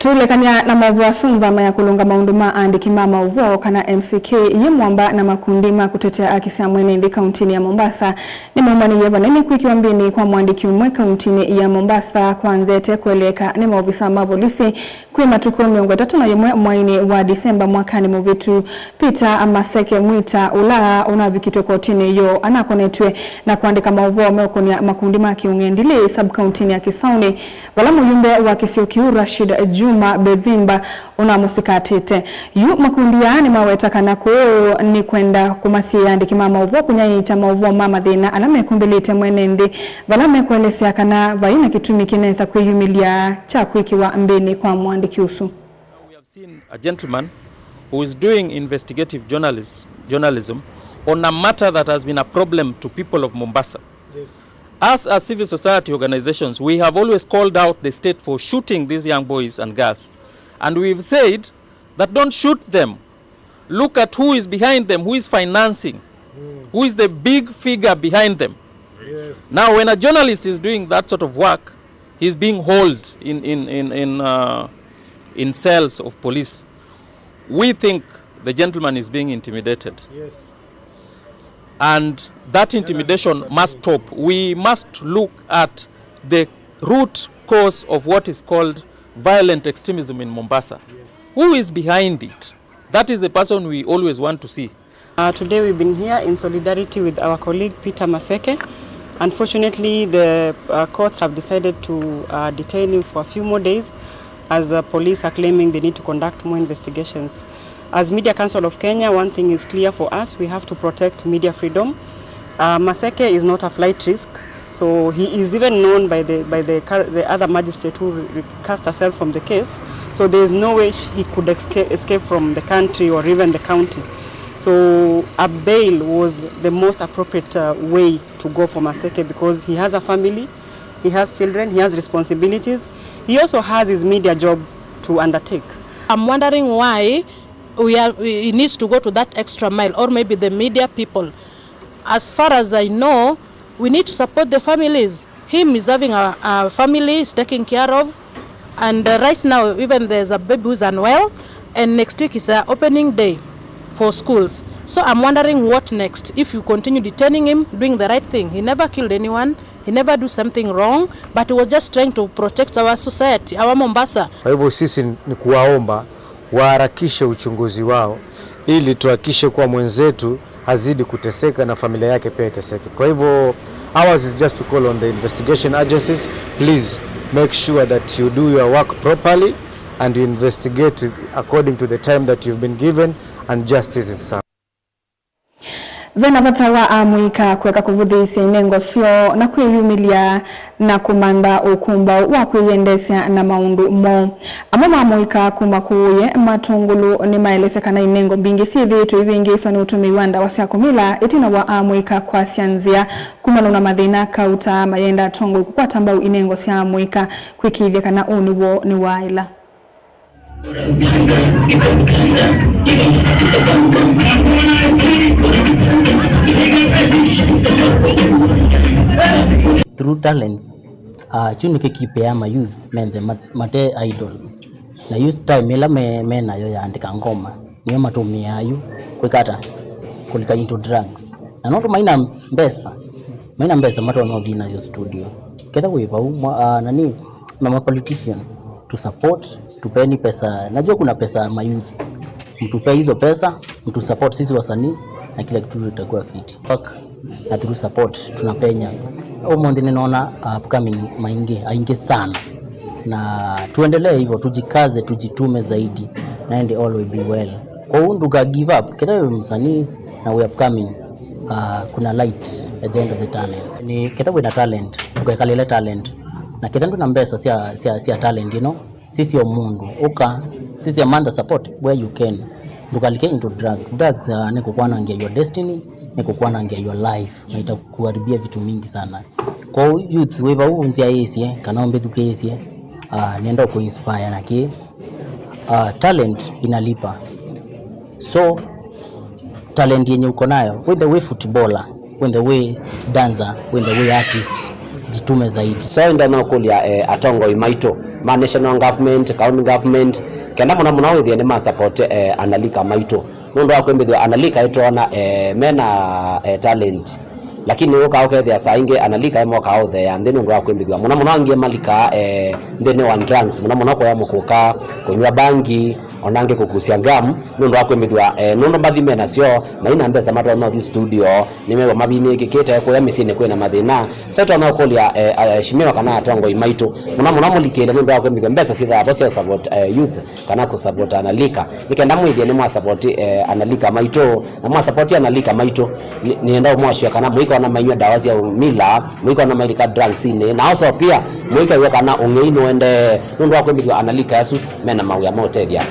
Tũilekany'a na maũvoo asu, nzama ya kũlũnga maũndũ ma aandĩki ma maũvoo, kana M C K, yĩ mwamba na makundi ma kũtetea aki sya mwene nthĩ kauntinĩ ya Mombasa nĩmaumanĩie vanene kwĩkĩwa mbĩnĩ kwa mũandĩki ũmwe kauntinĩ ya Mombasa kwa nzete kũeleeka nĩ maovisaa ma volisi kwĩ matukũ mĩongo ĩtatũ na yĩmwe mweinĩ wa Disemba mwakanĩ mũvĩtu. Peter Maseke Mwita, ũla ũnavikĩtwe kotinĩ yoo, anakonetw'e na kũandĩka maũvoo meũkũnĩa makundi ma kĩũng'endilĩ sub-kauntinĩ ya Kĩsaũnĩ, vala mũyumbe wa kĩsio kĩu Rashid Juma Bezimba ũnamũsikatĩte. Yu makundi aa nĩmaweta kana kũũ nĩ kwenda kũmasiĩĩa andĩki ma maũvoo kũnyaĩĩkya maũvoo ma mathĩna ala mekumbĩlĩte mwene nthĩ, vala mekũelesya kana vai na kĩtumi kĩnesa kwĩyumĩlya kya kwĩkĩwa mbĩnĩ kwa mũandĩki ũsu. Now we have seen a gentleman who is doing investigative journalist, journalism on a matter that has been a problem to people of Mombasa. Yes. Us as civil society organizations, we have always called out the state for shooting these young boys and girls. And we've said that don't shoot them. Look at who is behind them, who is financing, who is the big figure behind them. Yes. Now, when a journalist is doing that sort of work, he's being holed in, in, in, in, uh, in cells of police. We think the gentleman is being intimidated. Yes. And that intimidation must stop. We must look at the root cause of what is called violent extremism in Mombasa. Yes. Who is behind it? That is the person we always want to see. Uh, today we've been here in solidarity with our colleague Peter Maseke. Unfortunately, the uh, courts have decided to uh, detain him for a few more days as uh, police are claiming they need to conduct more investigations. As Media Council of Kenya, one thing is clear for us, we have to protect media freedom. Uh, Maseke is not a flight risk, so he is even known by the, by the, cur- the other magistrate who re- re- cast herself from the case. So there is no way sh- he could escape, escape from the country or even the county. So a bail was the most appropriate uh, way to go for Maseke because he has a family, he has children, he has responsibilities. He also has his media job to undertake. I'm wondering why we are, we, he needs to go to that extra mile, or maybe the media people. As far as I know, we need to support the families. Him is having a, a family he's taking care of, and uh, right now even there's a baby who's unwell, and next week is a opening day for schools. So I'm wondering what next if you continue detaining him, doing the right thing. He never killed anyone, he never do something wrong, but he was just trying to protect our society, our Mombasa. Kwa hivyo sisi ni kuwaomba waharakishe uchunguzi wao ili tuhakikishe kuwa mwenzetu hazidi kuteseka na familia yake pia iteseke. Kwa hivyo, ours is just to call on the investigation agencies, please make sure that you do your work properly and you investigate according to the time that you've been given and justice is served. Ve na vata wa amũika kũeka kũvũthĩĩsya inengo syoo na kwĩyumĩlya na kũmantha ũkũmbaũ wa kwĩyendeesya na maũndũ moo. Amwe ma amũika kuma kũũye Matũngũlũ nĩmaelesya kana inengo mbingĩ syĩthĩĩtwe ivĩngĩĩswa nĩ ũtũmĩi wa ndawa sya kũmila ĩtina wa amũika kwasya nzĩa kumana na mathĩna kauta mayenda atongoi kũkwata mbau inengo sya amũika kwĩkĩĩthya kana ũnĩ woo nĩwaaĩla. Through talents, uh, kyu nĩkĩkipea ma youth menthe mat- mate idle. Na yu time ĩla me, me nayo ya andĩka ngoma, nĩyo matũmĩaa yu kwĩka ata? Kũlika into drugs. Na nũndũ maina mbesa, maina mbesa matonya ũthi nayo studio. Ketha wĩ vau, mwa- ah, nani, na ma politicians, to support, tupeni pesa. Najua kuna pesa ya mayouth. Mtupe hizo pesa, mtu support sisi wasanii, na kila kitu itakuwa fiti. Work na through support tunapenya. Ũmũnthĩ nĩnaona upcoming maingĩ, aingĩ sana. Na tuendelee hivyo, tujikaze, tujitume zaidi, na and all will be well. Kwa hiyo nduka give up, kila wewe msanii na we upcoming, uh, kuna light at the end of the tunnel. Ni kila wina talent, ukakalile talent. Na kila nduna mbesa sia, sia, sia talent, you know. Sisi o mũndũ ũka, sisi amanda support where you can. Ndũkalike into drugs. Drugs uh, nĩ kũkwanangia your destiny, nĩ kũkwanangia your life, na itakuharibia vitu mingi sana. Kwa hiyo youth wĩ vau nzyaĩĩsye kana ũmbĩthukĩĩsye, uh, nenda kũinspire na kĩ, uh, talent inalipa. So talent yenye uko nayo, whether we footballer, whether we dancer, whether we artist, ji- tume zaidi. So ndonya ũkũlya eh, atongoi maitũ ma national government, county government, kenda mũno mũno wĩthĩe nĩ ma support eh, analika maitũ. Nũndũ wa kwĩmbĩthw'a analika ĩtwona eh, mena eh, talent, lakini ũka ũkethĩa saa ingĩ analika emokaa ũtheea nthĩ nũndũ wa kwĩmbĩthw'a mũno mũno angĩ malikaa eh, nthĩnĩ wa drugs, mũno mũno kũya mũkũka, kũnywa bangi, ona angĩ kũkusya ngamu nũndũ wa kwĩmbĩthw'a eh, nũndũ mbathi me nasyo, maina mbesa matonya ũthi studio, nĩmew'a mavinĩkĩkĩte kũya mĩsyĩnĩ kwĩna mathĩna. So ĩtonya ũkũlya eh, aheshimiwa kana atongoi maitũ, mũno mũno mũlikĩle nũndũ wa kwĩmbĩthw'a mbesa syĩthaa vo sya support eh, youth kana kũsapota analika, nĩ kenda mwĩthĩe nĩ mwasapoti eh, analika maitũ, na mwasapoti analika maitũ, nĩ- nĩenda ũmwasya kana mũikona mainyw'a ndawa sya mila, mũikona mailika drugsinĩ, na also pia mũikew'a kana ũng'ei nũendee nũndũ wa kwĩmbĩthw'a analika asu mena mawĩa ma ũtethya.